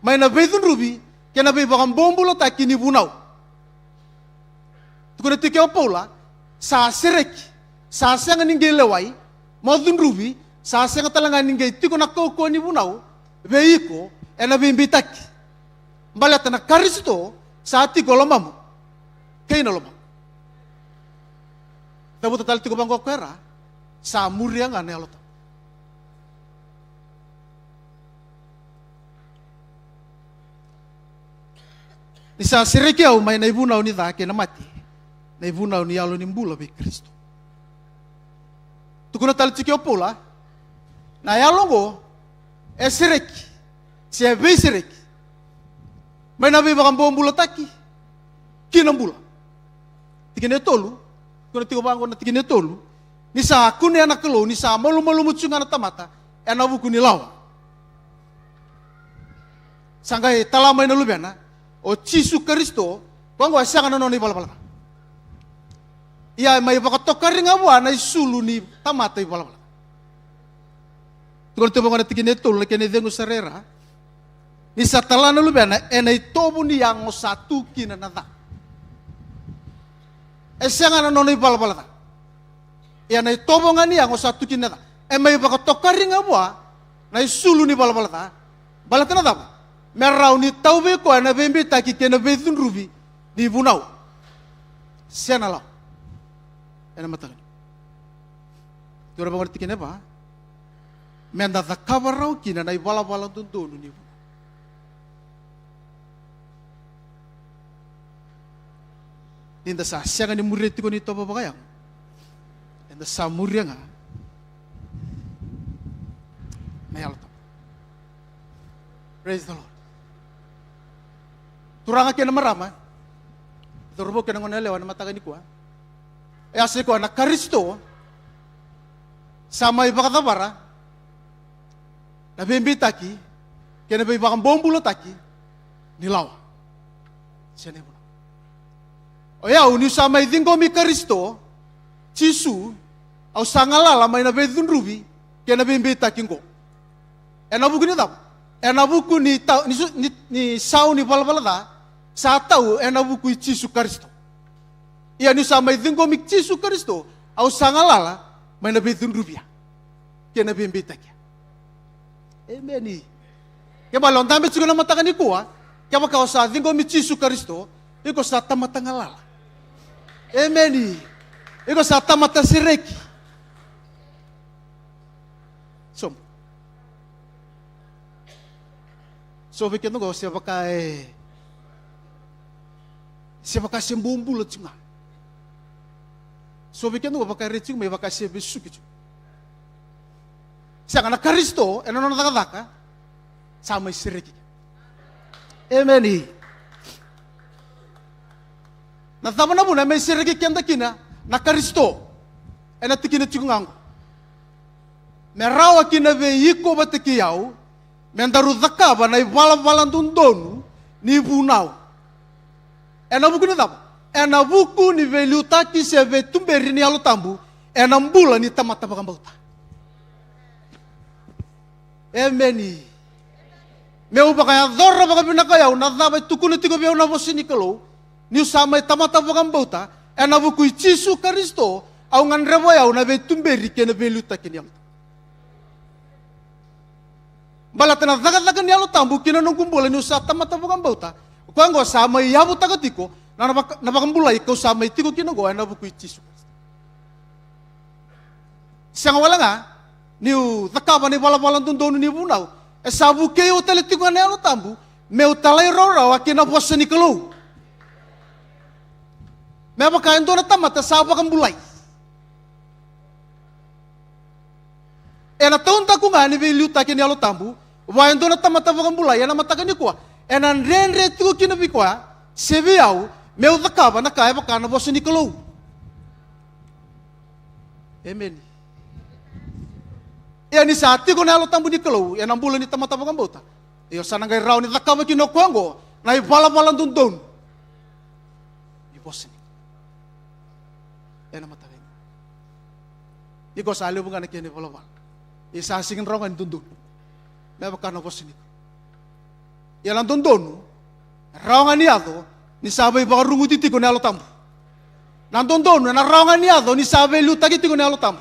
mai na veicudruvi kei na veivakabobulataki ni vunau. Tukuna tiko o Paula, sa sereki, sa sega ni qai lewai mo cudruvi, sa sega tale ga ni qai tiko na kaukauwa ni vunau vei iko ena veibeitaki. Baleta na Karisito sa tiko e lomamu kei na lomaqu. Cavuta tale tiko vaqo ko era, sa muria ga na Yalo Tabu. Ni sa sereki au mai na ivunau ni ca kei na mate, na ivunau ni yalo ni bula vei Karisito. Tukuna tale tiko o Paula, na yalo oqo e sereki, se e veisereki mai na veivakabobulataki ki na bula. Tikina e tolu, tukuna tiko vaqo na tikina e tolu: Ni sa kunea na Kalou, ni sa malumalumu tiko ga na tamata ena vuku ni lawa. Sa qai tala mai na Luvena o Jisu Karisito, koya oqo e sega na nona ivalavala ca. Ia e mai vakatokari ga vua na isulu ni tamata ivalavala ca. Tukuna tiko vaqo na tikina e tolu, na kena icegu sara e ra: Ni sa tala na Luvena ena itovo ni yago sa tu kina na ca. E sega na nona ivalavala ca. Ia na itovo ga ni yago sa tu kina na ca, e mai vakatokari ga vua na isulu ni valavala ca. Baleta na cava? Me rawa ni tau vei koya na veibeitaki kei na veicudruvi ni vunau se na lawa ena mataka ni. Tou na vaqo na tikina e va: Meda cakava rawa kina na ivalavala dodonu ni vunau. Ni da sa sega ni muria tiko na itovo vakayago, eda sa muria ga na Yalo Tabu. Praise the Lord. Turaga kei na marama, cauravou kei na goneyalewa ena mataka nikua, e a sa i koya na Karisito sa mai vakacavara na veibeitaki kei na veivakabobulataki ni lawa se na ivunau. O yau, niu sa mai ciqomi Karisito Jisu, au sa galala mai na veicudruvi kei na veibeitaki oqo. Ena vuku ni cava? Ena vuku ni tau, ni su-, ni, ni sau ni valavala ca sa tau ena vuku i Jisu Karisito. Ia niu sa mai ciqomi Jisu Karisito, au sa galala mai na veicudruvi ya kei na veibeitaki ya. Emeni. Ke bale o dabe tiko na mataka nikua, kevaka o sa ciqomi Jisu Karisito, iko sa tamata galala. Emeni. Iko sa tamata sereki. So, so vei keda oqo se vaka e, se vaka se bobula tiko ga. So vei keda oqo vaka e rai tiko mai vaka se vesuki tiko. Sega, na Karisito ena nona cakacaka sa mai sereki. Emeni. Na cava na vuna e mai sereki keda kina na Karisito? Ena tikina tiko ga oqo: Me rawa kina vei iko vata kei au me daru cakava na ivalavala dodonu ni vunau. Ena vuku ni cava? Ena vuku ni veiliutaki se veituberi ni Yalo Tabu ena bula ni tamata vakabauta. Emeni. Meu vakayacora vakavinaka o yau na cava e tukuna tiko vei au na vosa ni Kalou, niu sa mai tamata vakabauta ena vuku i Jisu Karisito, au gadreva o yau na veituberi kei na veiliutaki ni Yalo Tabu. Baleta na cakacaka ni Yalo Tabu ki na noqu bula niu sa tamata vakabauta, o koya oqo sa mai yavutaka tiko na, na vaka-, na vakabulai kau sa mai tiko kina oqo ena vuku i Jisu Karisito. Sega wale ga niu cakava na ivalavala dodonu ni vunau, e sa vukei au tale tiko ga na Yalo Tabu Meu talairawarawa ki na vosa ni Kalou. Me vaka e dua na tamata sa vakabulai. Ena taudaku ga ni veiliutaki ni Yalo Tabu, vua e dua na tamata vakabulai ena mataka nikua, ena dredre tiko kina vei koya, se vei au, meu cakava na ka e vaka na vosa ni Kalou. Emeni. Ia ni sa tiko na Yalo Tabu ni Kalou ena bula ni tamata vakabauta, io, sa na qai rawa ni cakava kina o koya oqo na ivalavala dodonu ni vosa ni Kalou. Ena mataka ni, ni ko sa levu ga na kena ivalavala, e sa sega ni rawa ga ni dodonu me vaka na vosa ni Kalou. Ia na dodonu e rawa ga ni yaco ni sa veivakaruguti tiko na Yalo Tabu. Na dodonu ena rawa ga ni yaco ni sa veiliutaki tiko na Yalo Tabu.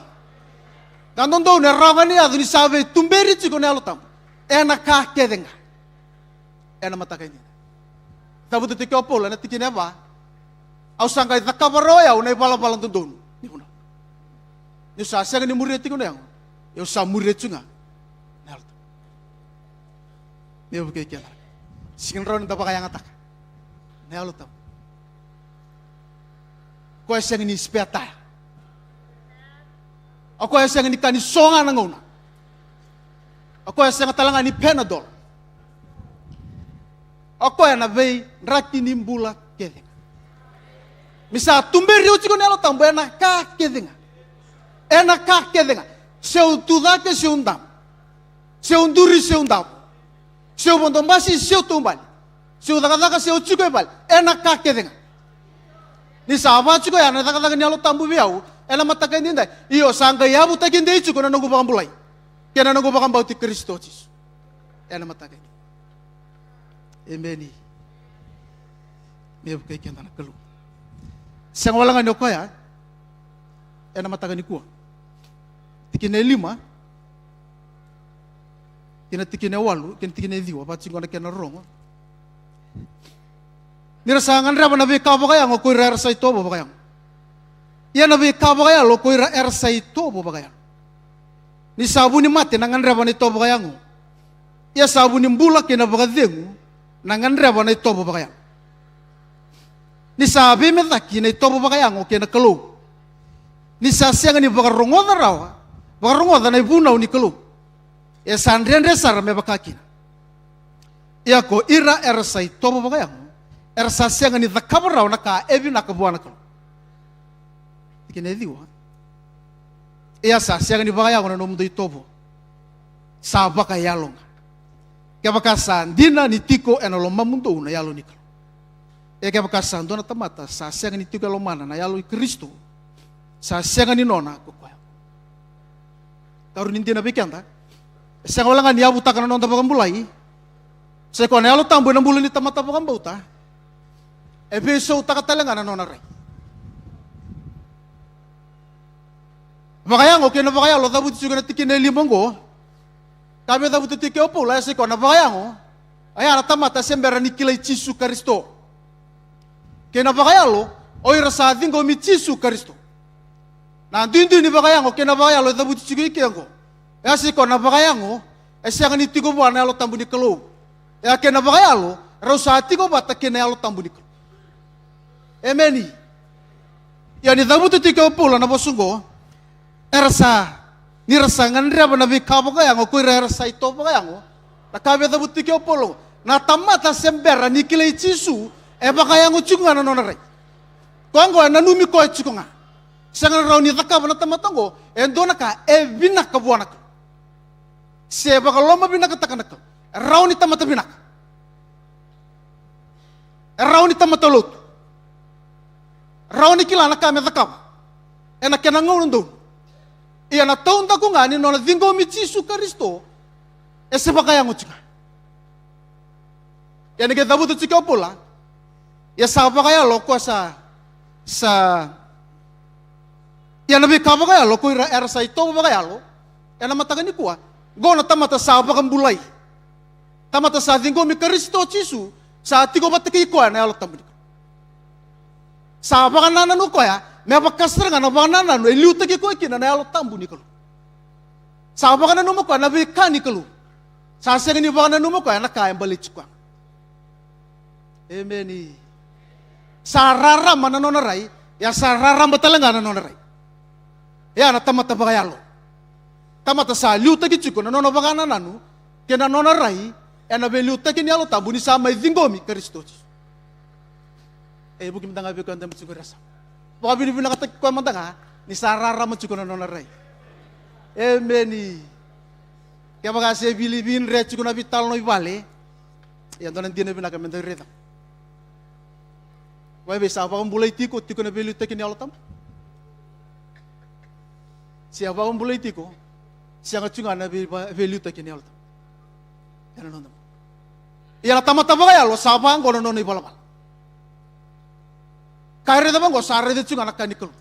Na dodonu e rawa ga ni yaco ni sa veituberi tiko na Yalo Tabu. Ena ka kece ga. Ena mataka ni, cavuta tiko o Paula ena tikina e va: Au sa qai cakava rawa o yau na ivalavala dodonu ni vunau. Niu sa sega ni muria tiko na yago, au sa muria tiko ga na Yalo Tabu. Me vukei keda, sega ni rawa ni da vakayagataka na Yalo Tabu. O koya e sega ni spare tire. O koya e sega ni ka ni so ga na gauna. O koya e sega tale ga ni Panadol. O koya ena veidraki ni bula kece ga. Ni sa tuberi au tiko na Yalo Tabu ena ka kece ga. Ena ka kece ga. Se au tu cake, se au damu, se au duri, se au davo, se au vodo basi, se au taubale, se au cakacaka, se au tiko e vale, ena ka kece ga. Ni sa va tiko ya na cakacaka ni Yalo Tabu vei au ena mataka edaidai, io, sa qai yavutaki dei tiko na noqu vakabulai kei na noqu vakabauti Karisito Jisu ena mataka edaidai. Emeni. Me vukei keda na Kalou. Sega wale ga ni o koya ena mataka nikua. Tikina e lima kei na tikina e walu kei na tikina e ciwa, vaka tiko na kena rorogo. Ni ra sa gadreva na veika vakayago ko ira era sa itovo vakayago. Ia na veika vakayalo ko ira era sa itovo vakayalo. Ni sa vu ni mate na gadreva na itovo vakayago. Ia sa vu ni bula kei na vakacegu na gadreva na itovo vakayalo. Ni sa veimecaki na itovo vakayago kei na Kalou. Ni sa sega ni vakarogoca rawa, vakarogoca na ivunau ni Kalou. E sa dredre sara me vaka kina. Ia ko ira era sa itovo vakayago, era sa sega ni cakava rawa na ka e vinaka vua na Kalou. Tikina e ciwa. Ia sa sega ni vakayago na nomudou itovo. Sa vakayalo ga. Kevaka sa dina ni tiko ena lomamudou na Yalo ni Kalou. Ia kevaka sa dua na tamata sa sega ni tiko e lomana na Yalo i Karisito, sa sega ni nona ko koya. Karua ni dina vei keda, e sega wale ga ni yavutaka na noda vakabulai. Sa i koya na Yalo Tabu ena bula ni tamata vakabauta, e veisautaka tale ga na nona rai. Vakayago kei na vakayalo cavuti tiko ena tikina e lima oqo. Ka via cavuta tiko o Paula, e sa i koya na vakayago, oya na tamata se bera ni kilai Jisu Karisito. Kei na vakayalo, o ira sa ciqomi Jisu Karisito. Na duidui ni vakayago kei na vakayalo e cavuti tiko i ke oqo. E sa i koya na vakayago e sega ni tiko vua na Yalo Tabu ni Kalou. Ia kei na vakayalo, rau sa tiko vata kei na Yalo Tabu ni Kalou. Emeni. Ia ni cavuta tiko o Paula na vosa oqo, era sa, ni ra sa gadreva na veika vakayago ko ira era sa itovo vakayago. Na ka via cavuta tiko o Paula, na tamata se bera ni kilai Jisu, e vakayago tiko ga na nona rai. Koya oqo e nanumi koya tiko ga. Sega na rawa ni cakava na tamata oqo e dua na ka e vinaka vua na Kalou, se vakalomavinakataka na Kalou. E rawa ni tamata vinaka, e rawa ni tamata lotu, rawa ni kila na ka me cakava ena kena gauna donu. Ia na taudaku ga ni nona ciqomi Jisu Karisito, e se vakayago tiko ga. Ia ni qai cavuta tiko o Paula, ia sa vakayalo ko sa, sa, ia na veika vakayalo ko ira era sa itovo vakayalo. Ena mataka nikua, qo na tamata sa vakabulai, tamata sa ciqomi Karisito Jisu, sa tiko vata kei koya na Yalo Tabu ni Kalou. Sa vakanananu koya me vaka sara ga na vakanananu e liutaki koya kina na Yalo Tabu ni Kalou. Sa vakananuma koya na veika ni Kalou. Sa sega ni vakananuma koya na ka e baleti koya. Emeni. Sa rarama na nona rai, ia sa rarama tale ga na nona rai. Ia na tamata vakayalo. Tamata sa liutaki tiko na nona vakanananu kei na nona rai ena veiliutaki ni Yalo Tabu ni sa mai ciqomi Karisito Jisu. E vuki mada ga vei koya dama tiko ira sa vakavinavinakataki koya mada ga ni sa rarama tiko na nona rai. Emeni. Kevaka se vili vidre tiko na vitalanoa i vale, ia dua na dina vinaka me dau raica. Vei sa vakabulai tiko, tiko na veiliutaki ni Yalo Tabu. Se a vakabulai tiko, sega tiko ga na vei- veiliutaki ni Yalo Tabu. Ena noda. Ia na tamata vakayalo sa vaqo na nona ivalavala. Ka e raica vaqo sa raica tiko ga na ka ni Kalou.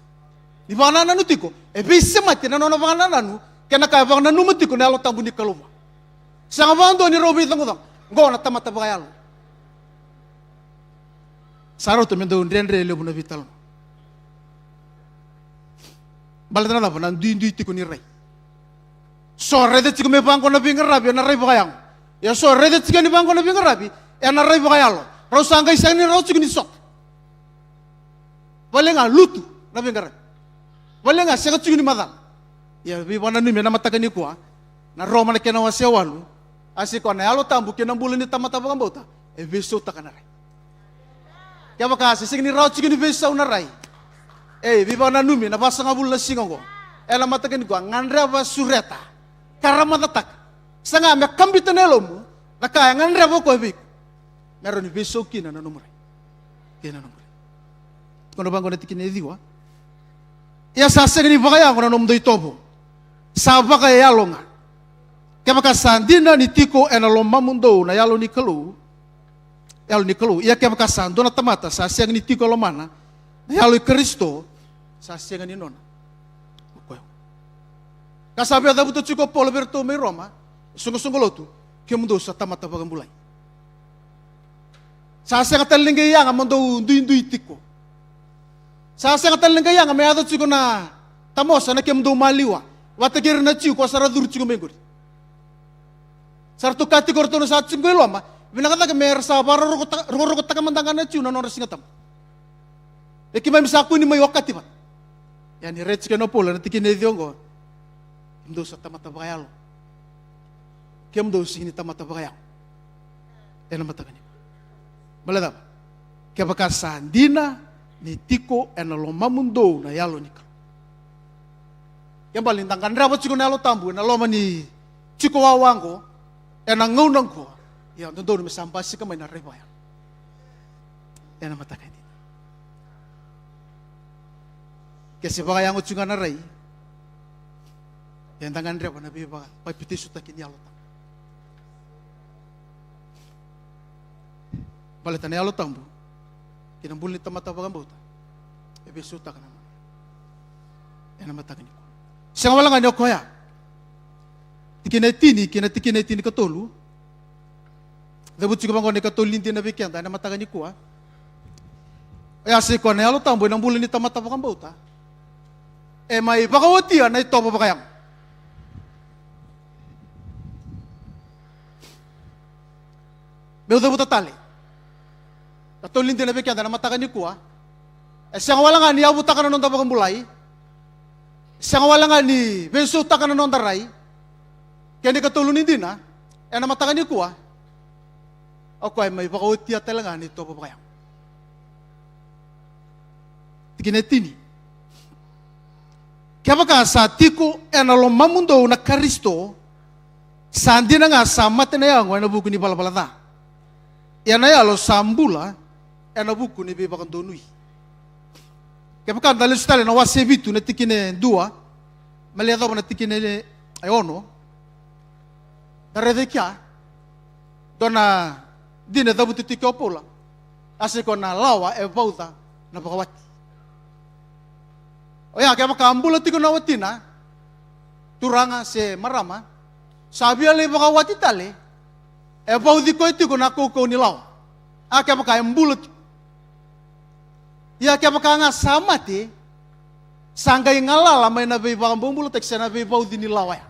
Ni vakanananu tiko, e veisemati na nona vakanananu kei na ka e vakananuma tiko na Yalo Tabu ni Kalou. Sega vakadua ni rau veicagocego. Qo na tamata vakayalo. Sa rauta me dau dredre levu na vitalanoa. Baleta na cava? Na duidui tiko ni rai. So raica tiko me vaqo na veiqaravi ena rai vakayago. Ia so raica tiko ni vaqo na veiqaravi ena rai vakayalo. Rau sa qai sega ni rawa tiko ni sota. Vale ga lutu na veiqaravi. Vale ga sega tiko ni macala. Ia veivakananumi ena mataka nikua, na Roma na kena wase walu, a se koya na Yalo Tabu kei na bula ni tamata vakabauta e veisautaka na rai. Kevaka se sega ni rawa tiko ni veisau na rai, ei, veivakananumi na vasagavulu na siga oqo, ena mataka nikua, gadreva, sureta, karamacataka. Saga me kabita na yalomu na ka e gadreva o koya vei iko, me rawa ni veisau kina na nomu rai kei na nomu rai. Tukuna vaqo na tikina e ciwa. Ia sa sega ni vakayago na nomudou itovo, sa vakayalo ga. Kevaka sa dina ni tiko ena lomamudou na Yalo ni Kalou, Yalo ni Kalou, ia kevaka sa dua na tamata sa sega ni tiko e lomana na Yalo i Karisito, sa sega ni nona o koya. Ka sa via cavuta tiko o Paula vei iratou mai Roma, soqosoqo lotu, kemudou sa tamata vakabulai. Sa sega tale ni qai yaga mo dou duidui tiko. Sa sega tale ni qai yaga me yaco tiko na tamosa na kemudou maliwa vata kei ira na Jiu ko sa ra curu tiko mai qori. Sa ratou kaya tiko o ratou na sa tiko qo i loma, vinaka cake me ra sa vakarorogotakata mada ga na Jiu na nodra Siga Tabu. E keimami sa kua ni mai okati vata. Ia ni raica tiko na Paula na tikina e ciwa oqo, kemudou sa tamata vakayalo. Kemudou sega ni tamata vakayago ena mataka nikua. Baleta cava? Kevaka sa dina ni tiko ena lomamudou na Yalo ni Kalou. Kena ibalebale ni da gadreva tiko na Yalo Tabu ena loma ni tiko wawa oqo, ena gauna oqo, ia dodonu me sa basika mai na rai vakayalo ena mataka nikua. Ke se vakayago tiko ga na rai, eda gadreva na veivakapapitaisotaki ni Yalo Tabu. Baleta na Yalo Tabu kei na bula ni tamata vakabauta e veisautaka na nona ena mataka nikua. Sega wale ga ni o koya. Tikina e tini kei na tikina e tinikatolu. Cavuti tiko vaqo na ikatolu ni dina vei keda ena mataka nikua. Oya sa i koya na Yalo Tabu ena bula ni tamata vakabauta e mai vakawatia na itovo vakayago. Meu cavuta tale. Katolu ni dina vei keda ena mataka nikua. E sega wale ga ni yavutaka na noda vakabulai. E sega wale ga ni veisautaka na noda rai. Kena ikatolu ni dina ena mataka nikua, o koya e mai vakawatia tale ga na itovo vakayago. Tikina e tini. Kevaka sa tiko ena lomamudou na Karisito, sa dina ga sa mate na yago ena vuku ni valavala ca, ia na yalo sa bula ena vuku ni veivakadonui. Kevaka da lesu tale na wase vitu na tikina e dua me lai yacova na tikina e ono, da raica i kea dua na dina e cavuti tiko o Paula. A sa i koya na lawa e vauca na vakawati. Oya kevaka a bula tiko na watina, turaga se marama, sa via lai vakawati tale, e vauci koya tiko na kaukau ni lawa. A kevaka e bula tiko. Ia kevaka ga sa mate, sa qai galala mai na veivakabobulataki se na veivauci ni lawa ya.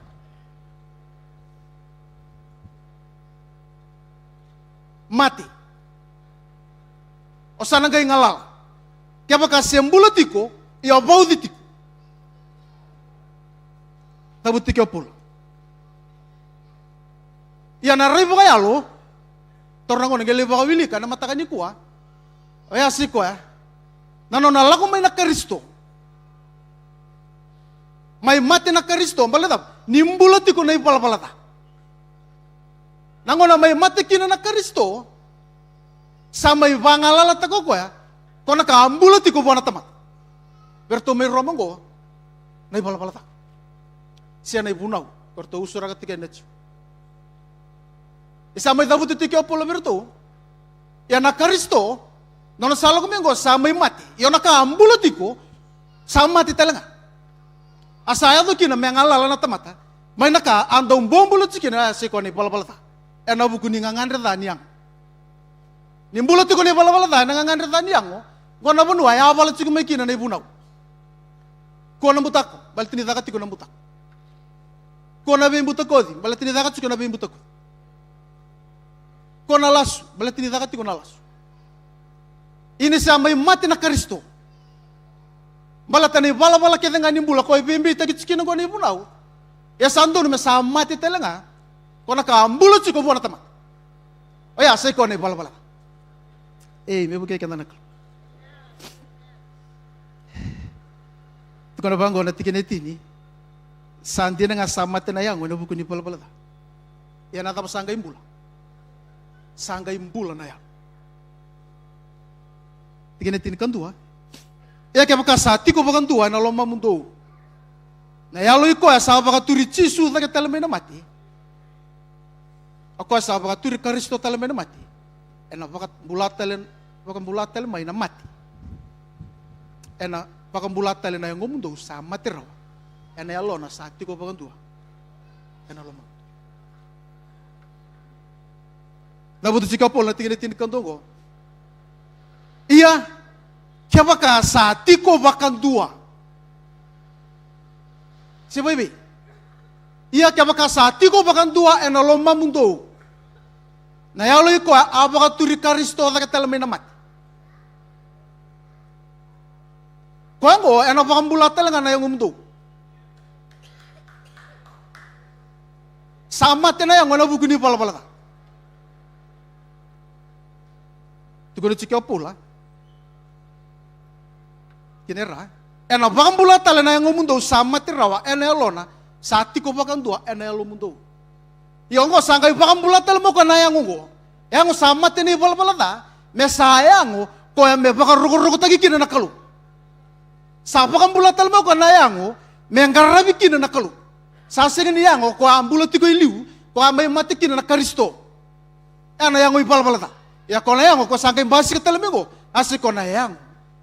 Mate. O sa na qai galala. Kevaka se bula tiko, ia o vauci tiko. Cavuti tiko o Paula. Ia na rai vakayalo, taura na gauna qai lai vakawilika na mataka nikua. Oya sa i koya na nona lako mai na Karisito. Mai mate na Karisito, baleta ni bula tiko na ivalavala ca. Na gauna mai mate kina na Karisito, sa mai vagalalataka o koya ko na ka a bula tiko vua na tamata. Vei ratou mai Roma oqo, na ivalavala ca se na ivunau ko ratou usuraka tiko ena Jiu. E sa mai cavuta tiko o Paula vei ratou. Ia na Karisito, nona sa lako mai oqo sa mai mate. Ia na ka a bula tiko, sa mate tale ga. A sa yaco kina me galala na tamata mai na ka a dau bobula tiko kina, oya sa i koya na ivalavala ca. Ena vuku ni gagadre ca ni yago. Ni bula tiko na ivalavala ca ena gagadre ca ni yago, oqo na vanua e yavala tiko mai kina na ivunau. Kua na butako, baleta ni caka tiko na butako. Kua na veibutakoci, baleta ni caka tiko na veibutakoci. Kua na lasu, baleta ni caka tiko na lasu. Ia ni sa mai mate na Karisito, baleta na ivalavala kece ga ni bula ko e veibeitaki tiko kina oqo na ivunau, e sa donu me sa mate tale ga ko na ka a bula tiko vua na tamata. Oya sa i koya na ivalavala ca. Ei, me vukei keda na Kalou. Tukuna vaqo na tikina e tini. Sa dina ga sa mate na yago ena vuku ni valavala ca. Ia na cava sa qai bula? Sa qai bula na yalo. Tikina e tinikadua. Ia kevaka sa tiko vakadua ena lomamudou na yalo i koya sa vakaturi Jisu cake tale mai na mate, o koya sa vakaturi Karisito tale mai na mate, ena vakabula tale, vakabula tale mai na mate. Ena vakabula tale na yagomudou sa mate rawa ena yalona sa tiko vakadua ena lomamudou. Cavuta tiko o Paula na tikina e tinikadua oqo. Ia kevaka sa tiko vakadua. Se vaivei. Ia kevaka sa tiko vakadua ena lomamudou na yalo i koya a vakaturi Karisito cake tale mai na mate. Koya oqo ena vakabula tale ga na yagomudou. Sa mate na yago ena vuku ni valavala ca. Tukuna tiko o Paula. Kina e ra. Ena vakabula tale na yagomudou sa mate rawa ena yalona sa tiko vakadua ena yalomudou. Ia oqo sa qai vakabula tale mai o koya na yago oqo. Yago sa mate ni valavala ca, me sa yago koya me vakarokorokotaki kina na Kalou. Sa vakabula tale mai o koya na yago me qaravi kina na Kalou. Sa sega ni yago koya a bula tiko e liu, koya a mai mate kina na Karisito. Ena yago ivalavala ca. Ia ko na yago ko sa qai basika tale mai oqo, a sa i koya na yago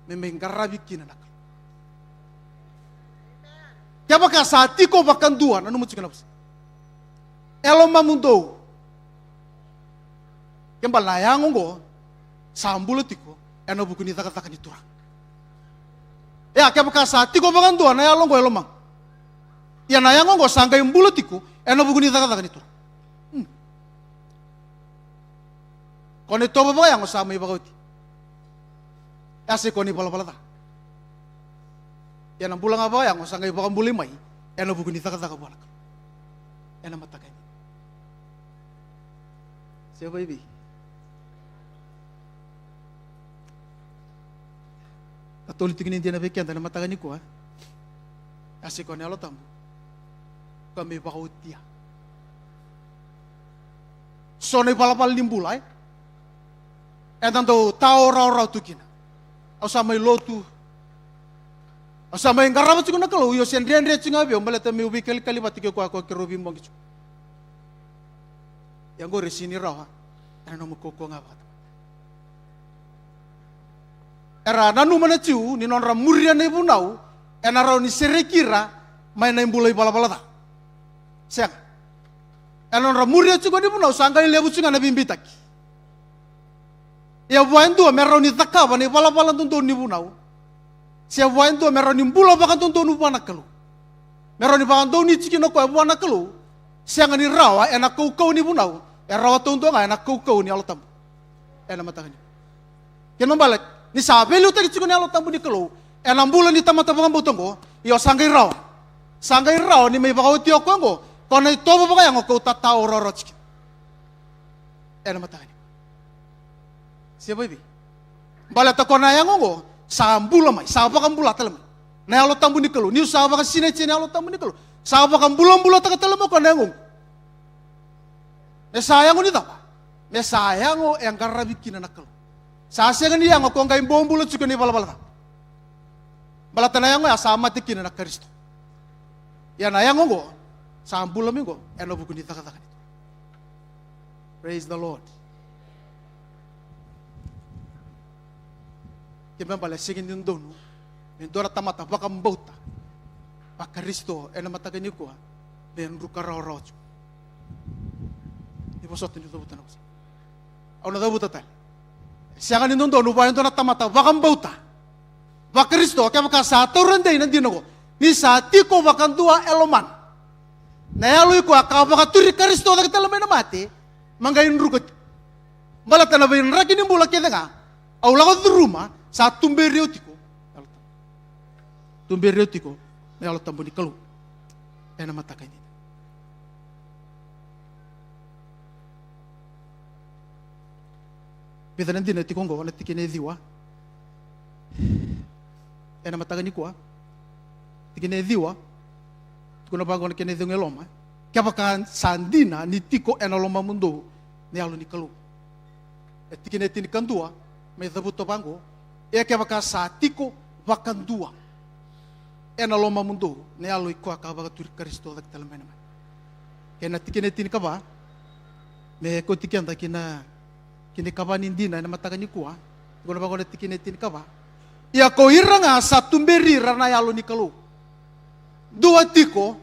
me mai qaravi kina na Kalou. Kevaka sa tiko vakadua, nanuma tiko na vosa. E lomamudou. Ke bale na yago oqo sa bula tiko ena vuku ni cakacaka ni Turaga. Ia kevaka sa tiko vakadua na yalo oqo e lomamu. Ia na yago oqo sa qai bula tiko ena vuku ni cakacaka ni Turaga. Hmm. Ko na itovo vakayago sa mai vakaoti. E a sa i koya na ivalavala ca. Ia na bula ga vakayago sa qai vakabulai mai ena vuku ni cakacaka vua na Kalou. Ena mataka ni. Se vaivei. Ka tolu tiko ni dina vei keda ena mataka nikua. E a sa i koya na Yalo Tabu. Koya me vakaotia. So na ivalavala ni bula, e? Eda dau tao rawarawa tu kina. Au sa mai lotu. Au sa mai qarava tiko na Kalou, io se dredre tiko ga vei au, baleta meu veikalikali vata kei koya, koya keirau veibogi tiko. Ia oqori e sega ni rawa ena nomu kaukauwa ga vakatamata. Era nanuma na Jiu ni nodra muria na ivunau ena rawa ni sereki ira mai na ibula ivalavala ca. Sega. Ena nodra muria tiko na ivunau sa qai levu tiko ga na veibeitaki. Ia vua e dua me rawa ni cakava na ivalavala dodonu ni vunau, se vua e dua me rawa ni bula vakadodonu vua na Kalou, me rawa ni vakadonui tiko kina o koya vua na Kalou, sega ni rawa ena kaukauwa ni vunau, e rawa taudua ga ena kaukauwa ni Yalo Tabu. Ena mataka ni Kena ibalebale ni sa veiliutaki tiko na Yalo Tabu ni Kalou ena bula ni tamata vakabauta oqo, io sa qai rawa. Sa qai rawa ni mai vakaoti o koya oqo ko na itovo vakayago kau tataoraoro tiko ena mataka nikua. Se vakaevei? Baleta ko na yago oqo sa bula mai, sa vakabula tale mai na Yalo Tabu ni Kalou. Niu sa vakasinaiti ena Yalo Tabu ni Kalou, sa vakabulabulataka tale mai o koya na yago oqo. Me sa yago ni cava? Me sa yago e qaravi kina na Kalou. Sa sega ni yago ko qai bobula tiko ena ivalavala ca. Baleta na yago ya sa mate kina na Karisito. Ia na yago oqo sa bula mai oqo ena vuku ni cakacaka ni Turaga. Praise the Lord. Kena ibalebale e sega ni dodonu me dua na tamata vakabauta vaKarisito ena mataka nikua me druka rawarawa tiko. Ni vosota, ni cavuta na vosa. Au na cavuta tale. E sega ni dodonu vua e dua na tamata vakabauta vaKarisito kevaka sa taura dei na dina oqo ni sa tiko vakadua e lomana na yalo i koya ka vakaturi Karisito cake tale mai na mate, ma qai druka tiko. Baleta na veidraki ni bula kece ga au lako curuma, sa tuberi au tiko. Tuberi au tiko na Yalo Tabu ni Kalou ena mataka nikua. Vica na dina e tiko oqo na tikina e ciwa. Ena mataka nikua, tikina e ciwa, tukuna vaqo na kena icegu e loma: Kevaka sa dina ni tiko ena lomamudou na Yalo ni Kalou. E tikina e tinikadua mai cavuta vaqo: Ia kevaka sa tiko vakadua ena lomamudou na yalo i koya ka vakaturi Karisito cake tale mai na mate. Kei na tikina e tinikava, me kauti keda ki na, ki na ikava ni dina ena mataka nikua. Tukuna vaqo na tikina e tinikava: Ia ko ira ga sa tuberi ira na Yalo ni Kalou. Dua tiko,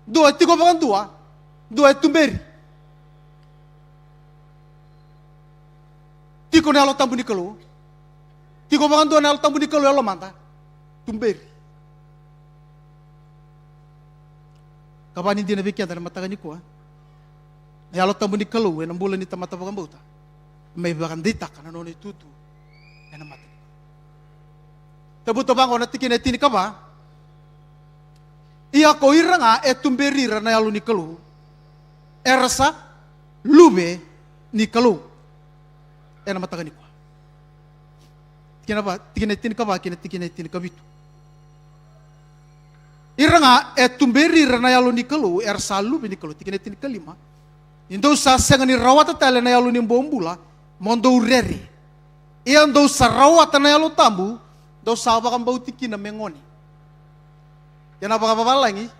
dua tiko vakadua, dua e tuberi. Tiko na Yalo Tabu ni Kalou. Tiko vakadua na Yalo Tabu ni Kalou e lomada. Tuberi. Kava ni dina vei keda na mataka nikua. Na Yalo Tabu ni Kalou ena bula ni tamata vakabauta, mai vakadeitaka na nona itutu ena mata ni Kalou. Cavuta vaqo na tikina e tinikava: Ia ko ira ga e tuberi ira na Yalo ni Kalou, era sa luve ni Kalou. Ena mataka nikua, tikina va, tikina e tinikava kei na tikina e tinikavitu. Ira ga e tuberi ira na Yalo ni Kalou era sa luve ni Kalou. Tikina e tinikalima: Ni dou sa sega ni rawata tale na yalo ni bobula, mo dou rere. Ia dou sa rawata na Yalo Tabu, dou sa vakabauti kina me gone. Ia na vakavavalagi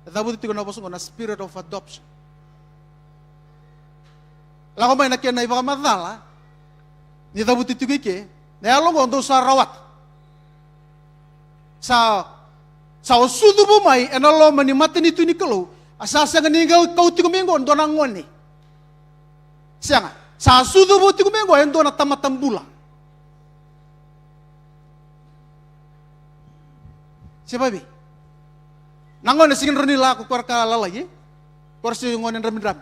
e cavuti tiko na vosa oqo na spirit of adoption. Lako mai na kena ivakamacala ni cavuti tiko i ke, na yalo oqo dou sa rawata. Sa, sa o sucu vou mai ena loma ni matanitu ni Kalou. A sa sega ni qai kau tiko mai oqo e dua na gone. Sega, sa sucu vou tiko mai oqo e dua na tamata bula. Se vakaevei? Na gone sega ni rawa ni lako ko ira ka lalai, e? Ko ira se gone dramidrami.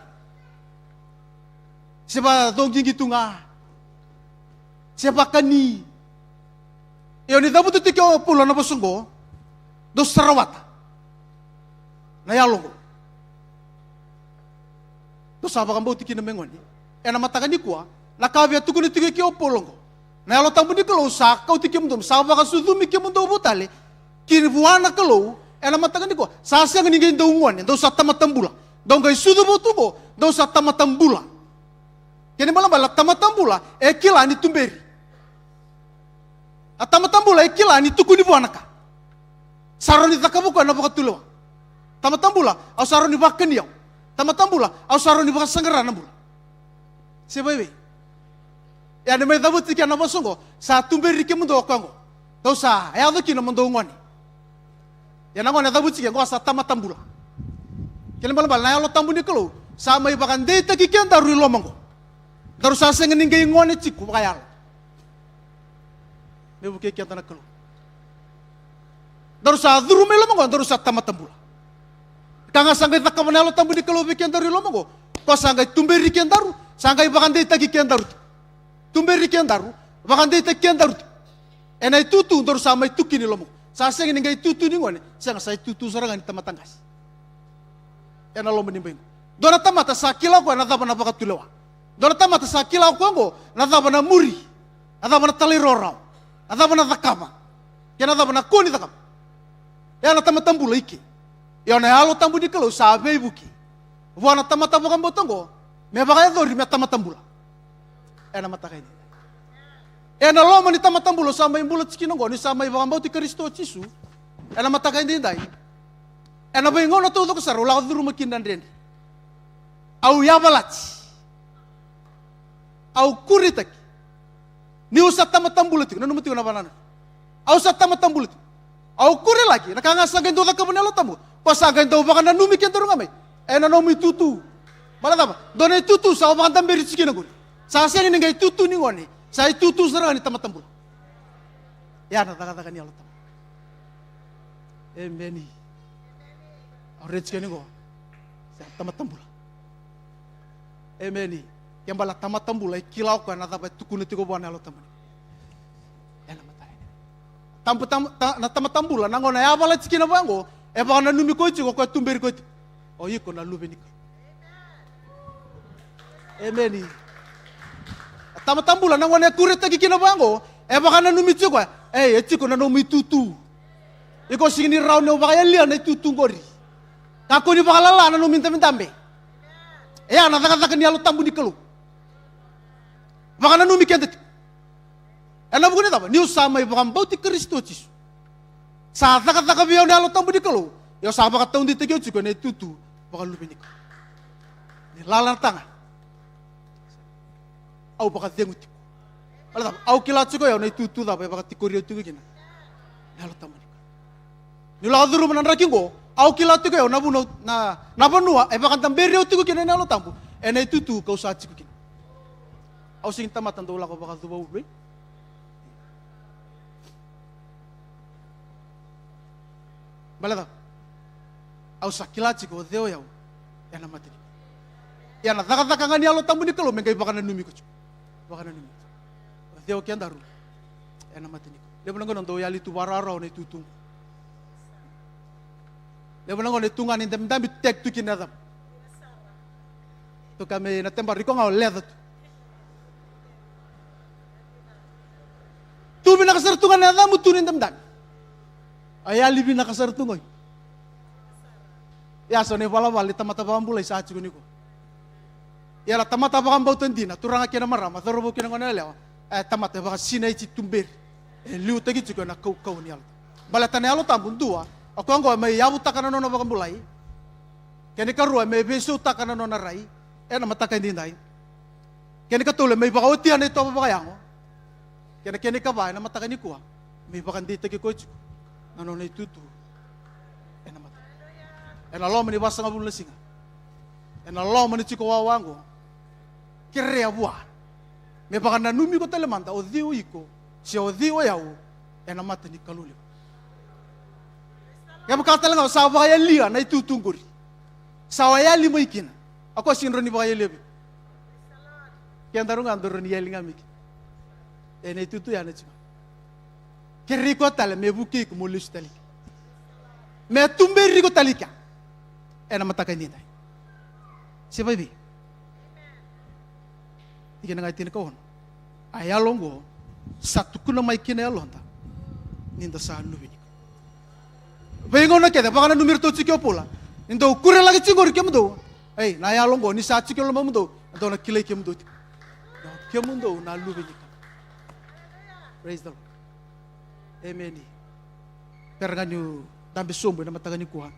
Se vakacoqiqi tu ga. Se vakani. Io, ni cavuta tiko o Paula na vosa oqo, dou sa rawata na yalo oqo. Dou sa vakabauti kina me gone. Ena mataka nikua, na ka via tukuna tiko i ke o Paula oqo, na Yalo Tabu ni Kalou sa kauti kemudou, sa vakasucumi kemudou vou tale ki vua na Kalou. Ena mataka nikua, sa sega ni qai dau gone, dou sa tamata bula. Dou qai sucu vou tu oqo, dou sa tamata bula. Kena ibalebale na tamata bula e kila ni tuberi. A tamata bula e kila ni tukuni vua na ka. Sa rawa ni cakava o koya na vakatulewa. Tamata bula, au sa rawa ni vakani au. Tamata bula, au sa rawa ni vakasaqara na bula. Se vakaevei? Ia ni mai cavuti kina na vosa oqo, sa tuberi kemudou o koya oqo. Dou sa yaco kina mo dou gone. Ia na gone e cavuti kina oqo sa tamata bula. Kena ibalebale na Yalo Tabu ni Kalou sa mai vakadeitaki kedaru i loma oqo. Daru sa sega ni qai gone tiko vakayalo. Me vukei keda na Kalou. Daru sa curu mai loma oqo, daru sa tamata bula. Ka ga sa qai cakava na Yalo Tabu ni Kalou vei kedaru i loma oqo, ko sa qai tuberi kedaru, sa qai vakadeitaki kedaru. Tuberi kedaru Vakadeitaki kedaru tu. Ena itutu daru sa mai tuki ni loma qo. Sa sega ni qai itutu ni gone, sega, sa itutu sara ga ni tamata qase. Ena loma ni bai qo. Dua na tamata sa kila o koya na cava na vakatulewa. Dua na tamata sa kila o koya qo na cava na muri. Na cava na talairawarawa. Na cava na cakava. Kei na cava na kua ni cakava. E a na tamata bula i ke. Ia na Yalo Tabu ni Kalou sa veivuke vua na tamata vakabauta oqo me vakayacori me tamata bula. Ena mataka edaidai. Ena loma ni tamata bula sa mai bula tiko kina oqo, ni sa mai vakabauti Karisito Jisu. Ena mataka edaidai. Ena veigauna taucoko sara au lako curuma kina na dredre. Au yavalati. Au kuretaki. Niu sa tamata bula tiko, nanuma tiko na vanana. Au sa tamata bula tiko. Au kurelaki, na ka ga sa qai dau cakava na Yalo Tabu. Ko sa qai dau vakananumi kedaru ga mai. Ena nomu itutu. Baleta cava? Dua na itutu sa o vakadaberi tiko kina qori. Sa sega ni qai itutu ni gone. Sa itutu sara ga ni tamata bula. Ia na cakacaka ni Yalo Tabu. Emeni. Au raica tiko ni qo. Sa tamata bula. Emeni. Ke bala tamata bula e kila o koya na cava e tukuna tiko vua na Yalo Tabu. Ena mataka edaidai. Tabu, tam-, ta-, na tamata bula, na gauna e yavalati kina vaqo, e vakananumi koya tiko, o koya tuberi koya tiko. O iko na luve ni Kalou. Emeni. Na tamata bula, na gauna e kuretaki kina vaqo, e vakananumi tiko, e, e tiko na nomu itutu. Iko sega ni rawa ni o vakayalia na itutu qori. Kakua ni vakalala na nomu idabedabe. E a na cakacaka ni Yalo Tabu ni Kalou. Vakananumi keda tiko. Ena vuku ni cava? Niu sa mai vakabauti Karisito Jisu. Sa cakacaka vei au na Yalo Tabu ni Kalou. Ia au sa vakataudeitaki au tiko ena itutu vakaluve ni Kalou. Ni lala na taga. Au vakacegu tiko. Baleta cava? Au kila tiko o yau na itutu cava e vakatikori au tiko kina na Yalo Tabu ni Kalou. Niu lako curuma na draki qo, au kila tiko o yau na vuna, na, na vanua e vakadaberi au tiko kina na Yalo Tabu ena itutu kau sa tiko kina. Au sega ni tamata dau lako vakacuva ulu, e? Baleta cava? Au sa kila tiko o cei o yau ena mata ni Kalou. Ia na cakacaka ga ni Yalo Tabu ni Kalou me qai vakananumi iko tiko. Vakananumi iko tiko. O cei o kedaru ena mata ni Kalou. Levu na gauna dau yali tu vakarawarawa na itutu. Levu na gauna e tu ga na idabedabe, tek tu kina na yacamuni. Toka mai na tebara, iko ga o leca tu. Tu vinaka sara tu ga na yacamu, tu na idabedabe. A yali vinaka sara tu ga o iko. Ia so na ivalavala ni tamata vakabulai sa tiko nikua. Ia na tamata vakabauta dina, turaga kei na marama, cauravou kei na goneyalewa. E tamata e vakasinaiti, tuberi. E liutaki tiko ena kaukauwa ni Yalo Tabu. Baleta na Yalo Tabu, dua, o koya oqo e mai yavutaka na nona vakabulai. Kena ikarua, e mai veisautaka na nona rai ena mataka edaidai. Kena ikatolu, e mai vakaotia na itovo vakayago. Kei na kena ikava ena mataka nikua, me vakadeitaki koya tiko na nona itutu ena mata. Ena loma ni vasagavulu na siga, ena loma ni tiko wawa oqo, kerea vua me vakananumi iko tale mada o cei o iko se o cei o yau ena mata ni Kalou levu. Kevaka tale ga o sa vakayalia na itutu qori, sa o yali mai kina, o koya sega ni rawa ni vakayalia vei iko. Kedaru ga daru rawa ni yali ga mai kina. Ena itutu ya na tiko. Kerei koya tale me vukei iko mo lesu tale i ke, me tuberi iko tale i ke ena mataka edaidai. Se vakaevei? Tikina ga e tinikaono. A yalo oqo sa tukuna mai kina yaloda ni da sa luve ni Kalou. Veigauna kece vakananumi iratou tiko o Paula, ni dou kurelaki tiko qori kemudou. Ei, na yalo oqo ni sa tiko e lomamudou, e dou na kilai kemudou tiko. Kemudou na luve ni Kalou. Praise the Lord. Emeni. Bera ga niu dabe sobu ena mataka nikua,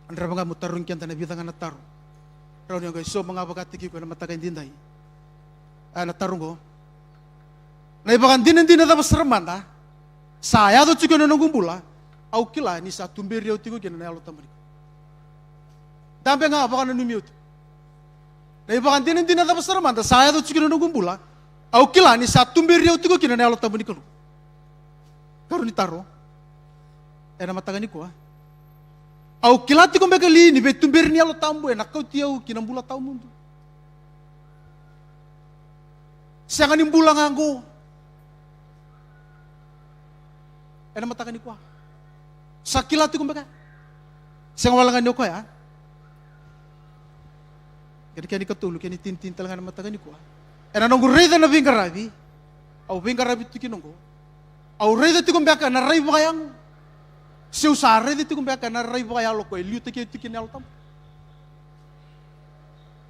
dreva ga meu tarogi keda na vica ga na taro. Rawa niu qai sauma ga vakataki iko ena mataka edaidai. A, na taro oqo: na ivakadinadina cava sara mada sa yaco tiko ena noqu bula, au kila ni sa tuberi au tiko kina na Yalo Tabu ni Kalou. Dabe ga, vakananumi au tiko. Na ivakadinadina cava sara mada sa yaco tiko ena noqu bula, au kila ni sa tuberi au tiko kina na Yalo Tabu ni Kalou. Karua ni taro ena mataka nikua: au kila tiko beka li ni veituberi ni Yalo Tabu ena kauti au ki na bula tawamudu? Sega ni bula ga qo. Ena mataka nikua. Sa kila tiko beka. Sega wale ga ni o koya. Kena, kena ikatolu, kena itinitini tale ga ena mataka nikua. Ena noqu raica na veiqaravi au veiqaravi tiko kina oqo, au raica tiko beka na rai vakayago? Se au sa raica tiko beka na rai vakayalo ko e liutaki au tiko kina na Yalo Tabu?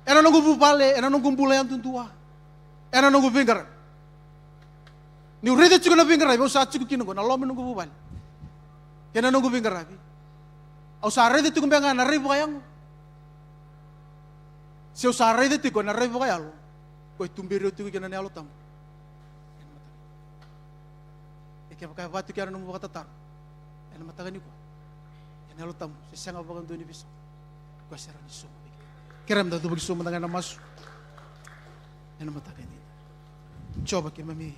Ena noqu vuvale, ena noqu bula yadudua, ena noqu veiqaravi. Niu raica tiko na veiqaravi au sa tiko kina oqo, na loma ni noqu vuvale kei na noqu veiqaravi, au sa raica tiko beka ga na rai vakayago? Se au sa raica tiko na rai vakayalo ko e tuberi au tiko kina na Yalo Tabu? E kevaka e va tiko ya na nomu vakatataro ena mataka nikua, ena Yalo Tabu se sega vakadua ni veisau, ko e sega ni sauma vei kemuni. Kerea meda cuva ki sau mada ga ena masu ena mataka nikua. Jiova, keimami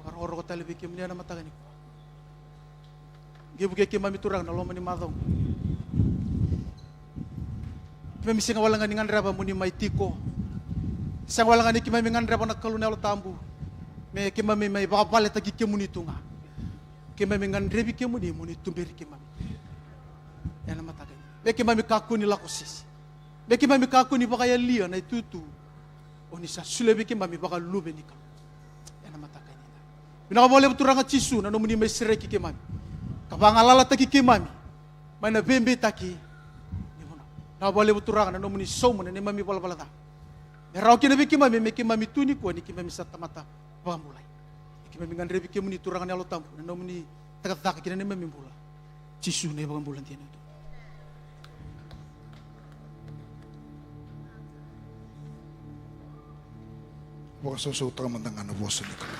vakarokoroko tale vei kemuni ena mataka nikua. Qai vukei keimami, Turaga, na loma ni macawa. Keimami sega wale ga ni gadreva mo ni mai tiko. Sega wale ga ni keimami gadreva, na Kalou, na Yalo Tabu, me keimami mai vakavaletaki kemuni tu ga. Keimami gadrevi kemuni mo ni tuberi keimami ena mataka nikua. Me keimami kakua ni lako sese. Me keimami kakua ni vakayalia na itutu o ni sa solia vei keimami vakaluve ni Kalou ena mataka nikua. Vinaka vakalevu, Turaga Jisu, na nomuni mai sereki keimami ka vagalalataki keimami mai na veibeitaki ni vanua. Vinaka vakalevu, Turaga, na nomuni sauma na neimami valavala ca, me rawa kina vei keimami me keimami tu nikua ni keimami sa tamata vakabulai. Keimami gadrevi kemuni, Turaga na Yalo Tabu, na nomuni cakacaka kina neimami bula. Jisu na iVakabula dina. Vakasausautaka mada ga na vosa ni Kalou.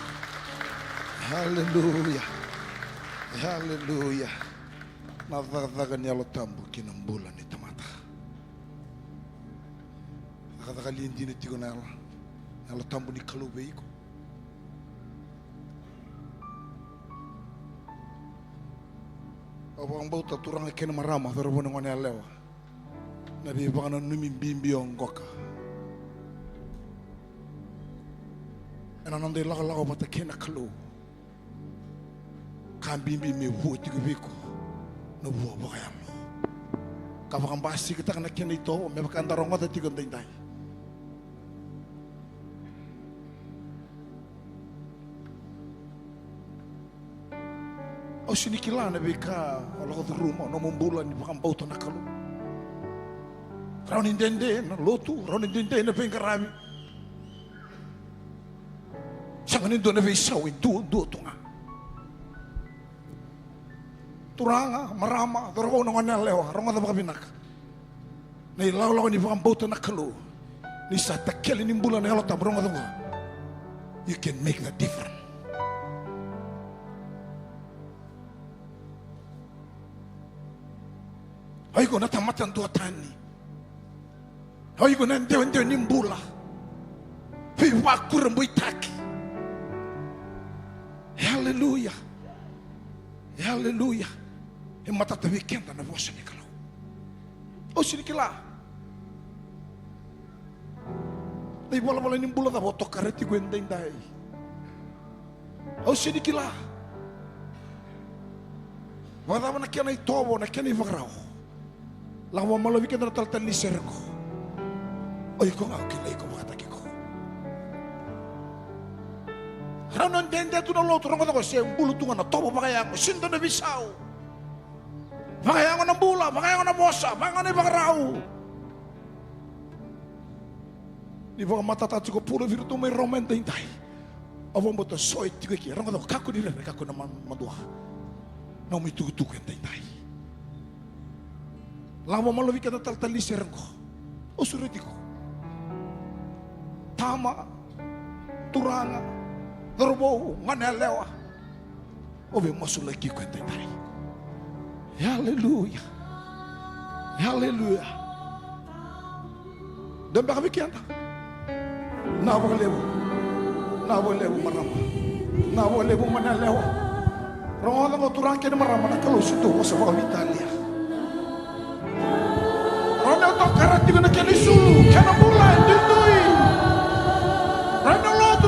Haleluya. Haleluya. Na cakacaka ni Yalo Tabu ki na bula ni tamata. Cakacaka li dina tiko na Yalo, na Yalo Tabu ni Kalou vei iko? Au vakabauta, turaga kei na marama, cauravou, na goneyalewa, na veivakananumi bibi oqo ka ena noda ilakolako vata kei na Kalou, ka bibi me vua tiko vei iko na vua vakayalo ka vakabasikataka na kena itovo me vaka eda rogoca tiko edaidai. Au sega ni kila na veika o lako curuma, o nomu bula ni vakabauta na Kalou. Rawa ni dede na lotu, rawa ni dede na veiqaravi. Sega ni dua na veisau, e duadua tu ga. Turaga, marama, cauravou, na goneyalewa, rogoca vakavinaka. Na ilakolako ni vakabauta na Kalou, ni sa takele ni bula na Yalo Tabu, rogoca oqo. You can make the difference. O iko na tamata duatani. O iko na dewadewa ni bula. Veivakurabuitaki. Haleluya. Haleluya. E matata vei keda na vosa ni Kalou. Au sega ni kila na ivalavala ni bula cava o tokara tiko edaidai. Au sega ni kila vakacava na kena itovo, na kena ivakarau. Lako vakamalua vei keda na talatala ni sere qo. O iko ga au kilai iko vakataki iko. Rawa ni dede tu na lotu, rogoca oqo, se bulu tu ga na tovo vakayago, sega ni dua na veisau. Vakayago na bula, vakayago na vosa, vakayago na ivakarau. Ni vakamatatataka tiko o Paula vei iratou mai Roma edaidai. Au vakabauta so e tiko eke, rogoca, kakua ni rere, kakua na ma-, madua. Nomu itukutuku edaidai. Lako vakamalua vei keda na talatala ni sere qo. Au sureti iko. Tama, turaga, cauravou, goneyalewa. Au via masulaki iko edaidai. Aleluya. Aleluya. Dua beka vei keda. Vinaka vakalevu. Vinaka vakalevu marama. Vinaka vakalevu goneyalewa. Rogoca oqo, turaga kei na marama, na Kalou sa dau vosa vakaveitalia. Rawa ni o tokara tiko na kena isulu, kena bula e duidui. Rawa ni o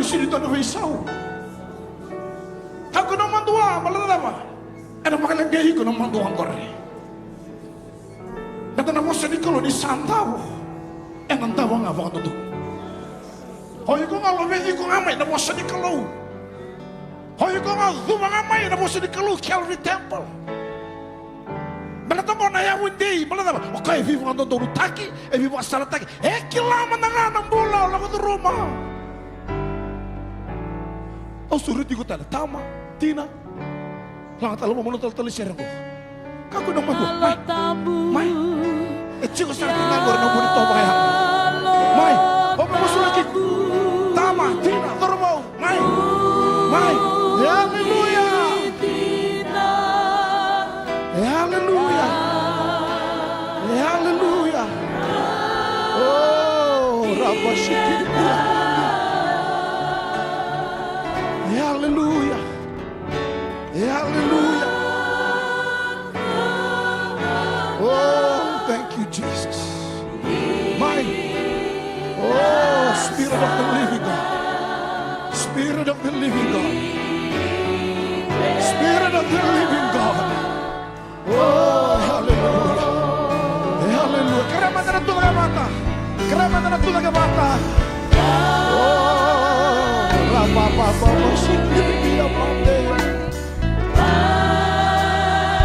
Sini dua na veisau. Kakua ni madua, baleta na cava? Ena vakaleqai iko na madua qori. Baleta na vosa ni Kalou ni sa davo, ena davo ga vakadodonu. O iko ga, laveti iko ga mai na vosa ni Kalou. O iko ga, cuva ga mai na vosa ni Kalou, Calvary Temple. Baleta mo na yavu dei, baleta o koya e veivakadodonutaki, e veivakasalataki, e kila mada ga na bula o lako curuma. Au sureti iko tale, tama, tina, laga tale, mo na talatala sere qo. Kakua ni madua, mai. Mai. E tiko sara tiko qori na bula ni tovo vakayago. Mai. O me masulaki. Tama, tina, cauravou. Mai. Mai. E aleluya. E aleluya. E aleluya. Oh, rabashikiriya. E aleluya. E aleluya. Oh, thank you, Jesus. Mai. Oh, Spirit of the living God. Spirit of the living God. Spirit of the living God. Oh, hallelujah. Hallelujah. Kerea mada na tucake vata. Kerea mada na tucake vata. Oh, rabababa, sikiriya mate.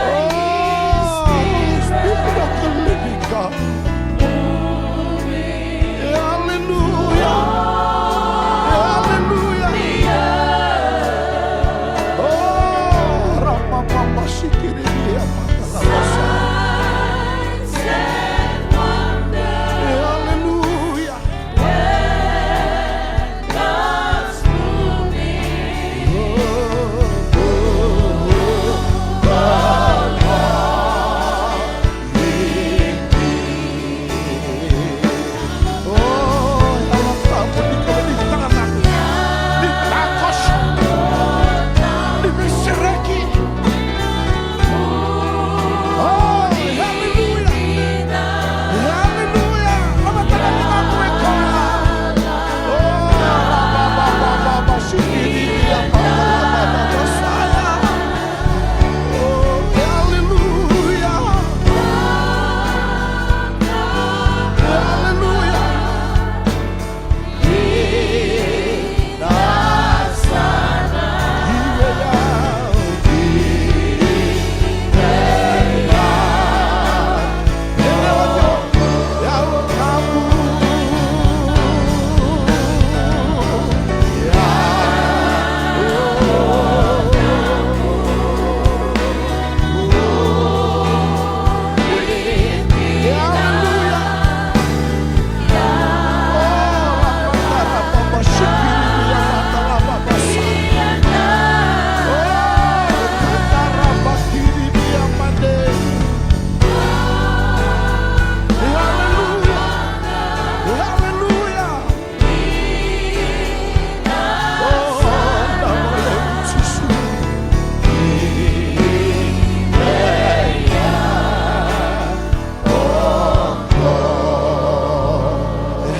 Oh, Spirit of the living God. Hallelujah. Hallelujah. Oh, rabababa, sikiriya mate. Hallelujah.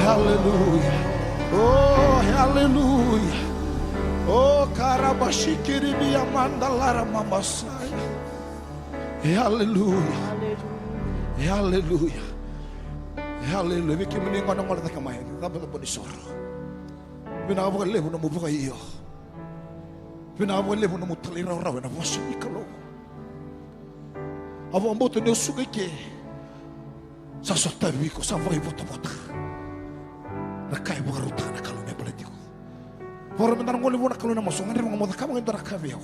Hallelujah. Oh, hallelujah. Oh, karabashikiribia mandalara mabasaya. Hallelujah. Hallelujah. Hallelujah. Vei kemuni gone gole cake mai, cabocabo ni soro. Vinaka vakalevu nomu vakaio. Vinaka vakalevu nomu talairawarawa ena vosa ni Kalou. Au vakabauta ni o suka i ke, sa sotavi iko, sa vakaivotavota na ka e vakarautaka na Kalou me baleti iko. Vakarau meda na gole vua na Kalou ena masu, gadreva ga mo cakava ga e dua na ka vei au.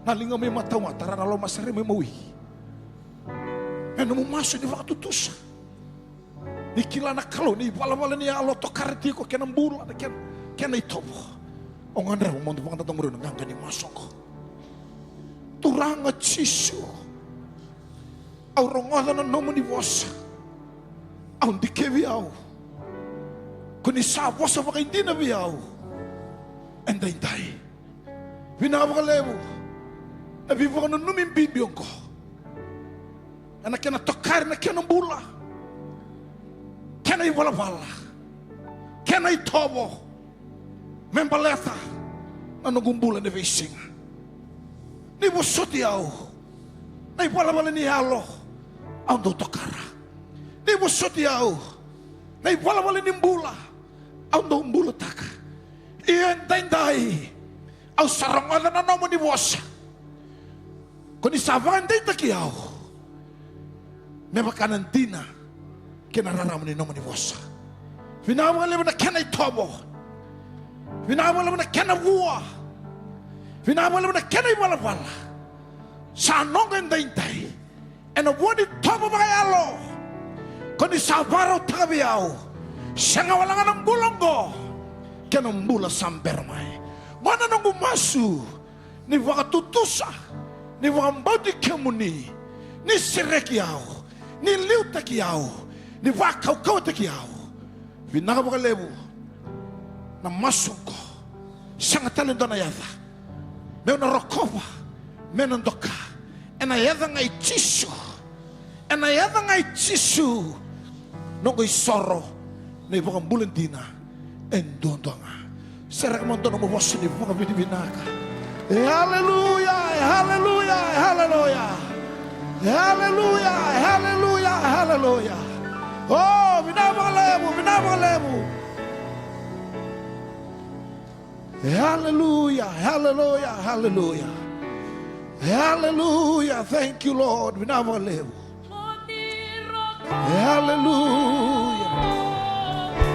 Na ligamu imatau ga, tara na lomaseremu imawi. Ena nomu masu ni vakatutusa. Ni kila na Kalou ni ivalavala ni yalo tokara tiko, kena bula, na kena, kena itovo. O gadreva mo dou vakadadamuri na qaqa ni masu oqo. Turaga Jisu, au rogoca na nomuni vosa. Au dikevi au. Ko ni sa vosa vakaidina vei au. Edaidai. Vinaka vakalevu na veivakananumi bibi oqo. Ena kena tokari na kena bula, kena ivalavala, kena itovo. me baleta na noqu bula ni veisiga. Ni vosoti au na ivalavala ni yalo, au dau tokara. Ni vosoti au na ivalavala ni bula, au dau bulataka. Ia edaidai au sa rogoca na nomuni vosa. Ko ni sa vakadeitaki au me vaka na dina kei na rarama ni nomuni vosa. Vinaka vakalevu na kena itovo. Vinaka vakalevu na kena vua. Vinaka vakalevu na kena ivalavala. Sa noqu edaidai ena vua ni tovo vakayalo ko ni sa vakarautaka vei au. Sega wale ga na bula oqo, kei na bula sa bera mai. Oqo na noqu masu, ni vakatutusa, ni vakabauti kemuni, ni sereki au, ni liutaki au, ni vakaukauwataki au. Vinaka vakalevu na masu oqo. Sega tale e dua na yaca meu na rokova, meu na doka. Ena yaca ga i Jisu. Ena yaca ga i Jisu. Noqu isoro na ivakabula dina e duadua ga. Sereka mada na nomu vosa ni vakavinavinaka. E aleluya, e aleluya, e aleluya. E aleluya, e aleluya, e aleluya. O, vinaka vakalevu, vinaka vakalevu. E aleluya, e aleluya, e aleluya. E aleluya, thank you Lord, vinaka vakalevu. E aleluya.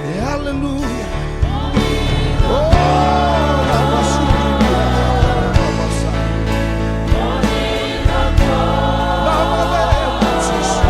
E aleluya. O, rabasuri, rabasa. Vinaka vakalevu Jisu.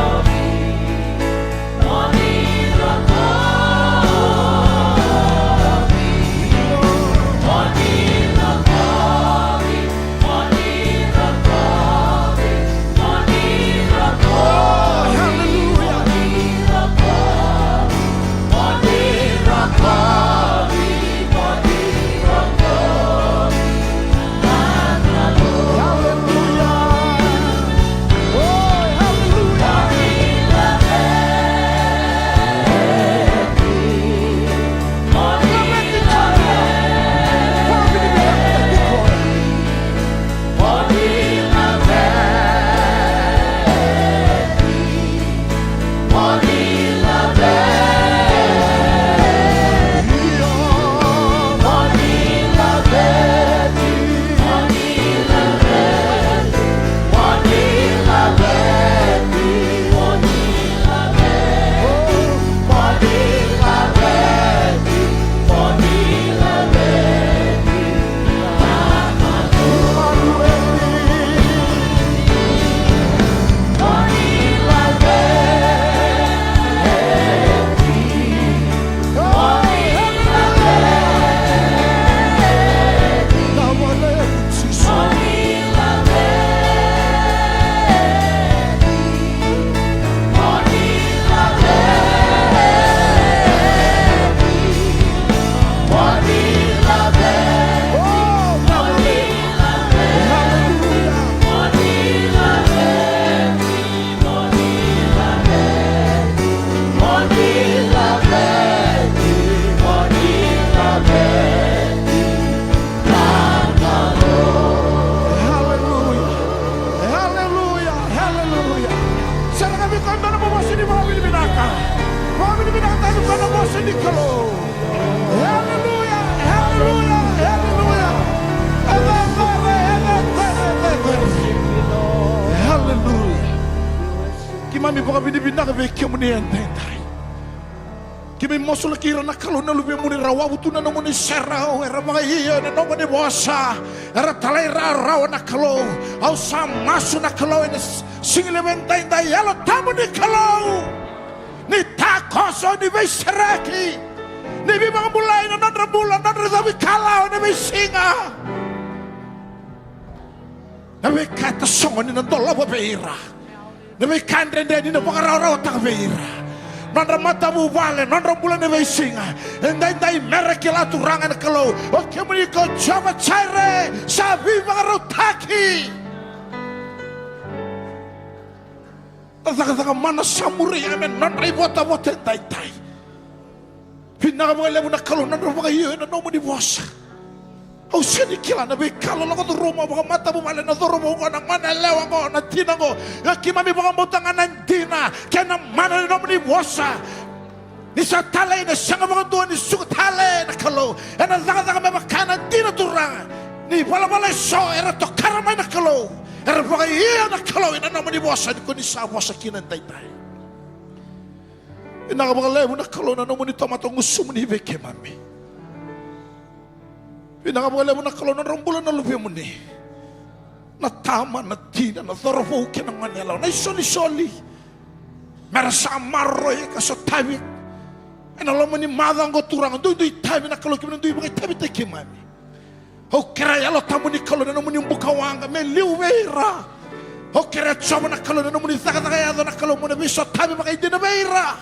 Haleluya. Haleluya. Haleluya. Sereka vei koya e dua na vosa ni vakavinavinaka. Vakavinavinaka vei koya na vosa ni Kalou. Haleluya. Haleluya. Haleluya. Haleluya. Keimami vakavinavinaka vei kemuni edaidai. Keimami masulaki ira na Kalou na luvemuni, ra wavu tu na nomuni serau, era vakaio ena nomuni vosa, era talairawarawa na Kalou. Au sa masu na Kalou ena s-, siga levu edaidai, Yalo Tabu ni Kalou, ni takoso, ni veisereki, ni veivakabulai na nodra bula, nodra cavikalawa ena veisiga. Na veika e tasogo ni na dolava vei ira. Na veika dredre ni na vakarawarawataka vei ira. Nodra matavuvale, nodra bula ni veisiga. Edaidai mera kila Turaga na Kalou, o kemuni ko Jiova Jaire, sa veivakarautaki. Na cakacaka mana sa muria me nodra ivotavota edaidai. Vinaka vakalevu na Kalou, nodra vakaio ena nomuni vosa. Au sega ni kila na veika e lako curuma vakamatavuvale, na cauravou oqo, na gone yalewa oqo, na tina oqo. Ia keimami vakabauta ga na dina kei na mana ni nomuni vosa. Ni sa talei, na sega vakadua ni suka tale na Kalou. Ena cakacaka me vaka na dina, Turaga. Ni valavala eso era tokara mai na Kalou, era vakaia na Kalou ena nomuni vosa ni ko ni sa vosa kina edaidai. Vinaka vakalevu na Kalou na nomuni tamata gusumuni vei keimami. Vinaka vakalevu na Kalou na nodra bula na luvemuni, na tama, na tina, na cauravou kei na gone yalewa, na isolisoli. Mera sa maroroi ka sotavi ena loma ni macawa oqo, Turaga. Duidui tavi na Kalou, keimami na dui vakaitavitaki keimami. Au kerea Yalo Tabu ni Kalou na nomuni bukawaqa me liu vei ira. Au kerea Jiova na Kalou na nomuni cakacaka e yaco na Kalou mo na veisotavi vakaidina vei ira.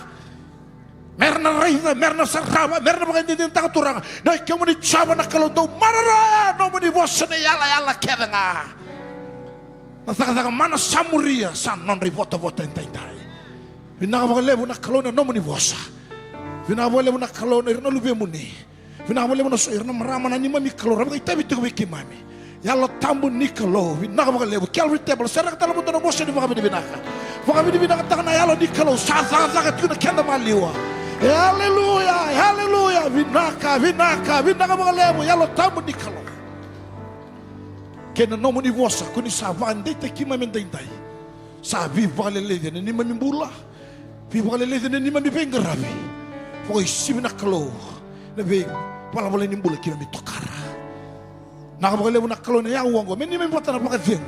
Mera na raica, mera na sarava, mera na vakaidinadinataka, Turaga. Na kemuni Jiova na Kalou dau maroroya na nomuni vosa na iyalayala kece ga. Na cakacaka mana sa muria sa nodra ivotavota edaidai. Vinaka vakalevu na Kalou na nomuni vosa. Vinaka vakalevu na Kalou na ira na luvemuni. Vinaka vakalevu na so ira na marama na neimami Kalou ra vakaitavi tiko vei keimami. Yalo Tabu ni Kalou, vinaka vakalevu. Calvary Table, sereka tale mada na vosa ni vakavinavinaka. Vakavinavinakataka na Yalo ni Kalou sa cakacaka tiko na keda maliwa. E, aleluya, e, aleluya. Vinaka, vinaka, vinaka vakalevu Yalo Tabu ni Kalou. Kei na nomuni vosa ko ni sa vakadeitaki keimami edaidai. Sa veivakaleleci ena neimami bula, veivakaleleci ena neimami veiqaravi. Vakaisivi na Kalou na veivalavala ni bula keimami tokara. Vinaka vakalevu na Kalou na yaua oqo me neimami vata na vakacegu.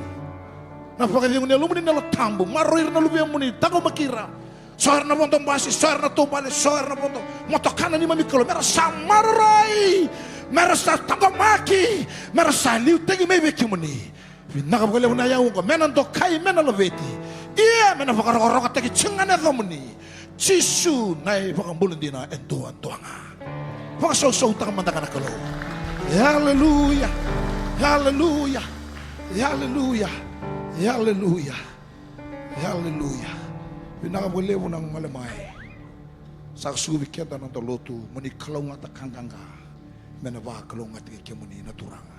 Na vakacegu ni Yalomuni na Yalo Tabu, maroroi ira na luvemuni, taqomaki ira. So era na vodo basi, so era na taubale, so era na vodo motoka na neimami Kalou, mera sa maroroi, mera sa taqomaki, mera sa liutaki mai vei kemuni. Vinaka vakalevu na yau oqo, me na dokai, me na laveti. Ia me na vakarokorokotaki tiko ga na yacamuni. Jisu na iVakabula dina e duadua ga. Vakasausautaka mada ga na Kalou. Aleluya. Aleluya. Aleluya. Aleluya. Aleluya. Vinaka vakalevu na gole mai. Sa suvi keda na noda lotu, mo ni kalougata ka qaqa. Me na vakalougatataki kemuni na Turaga.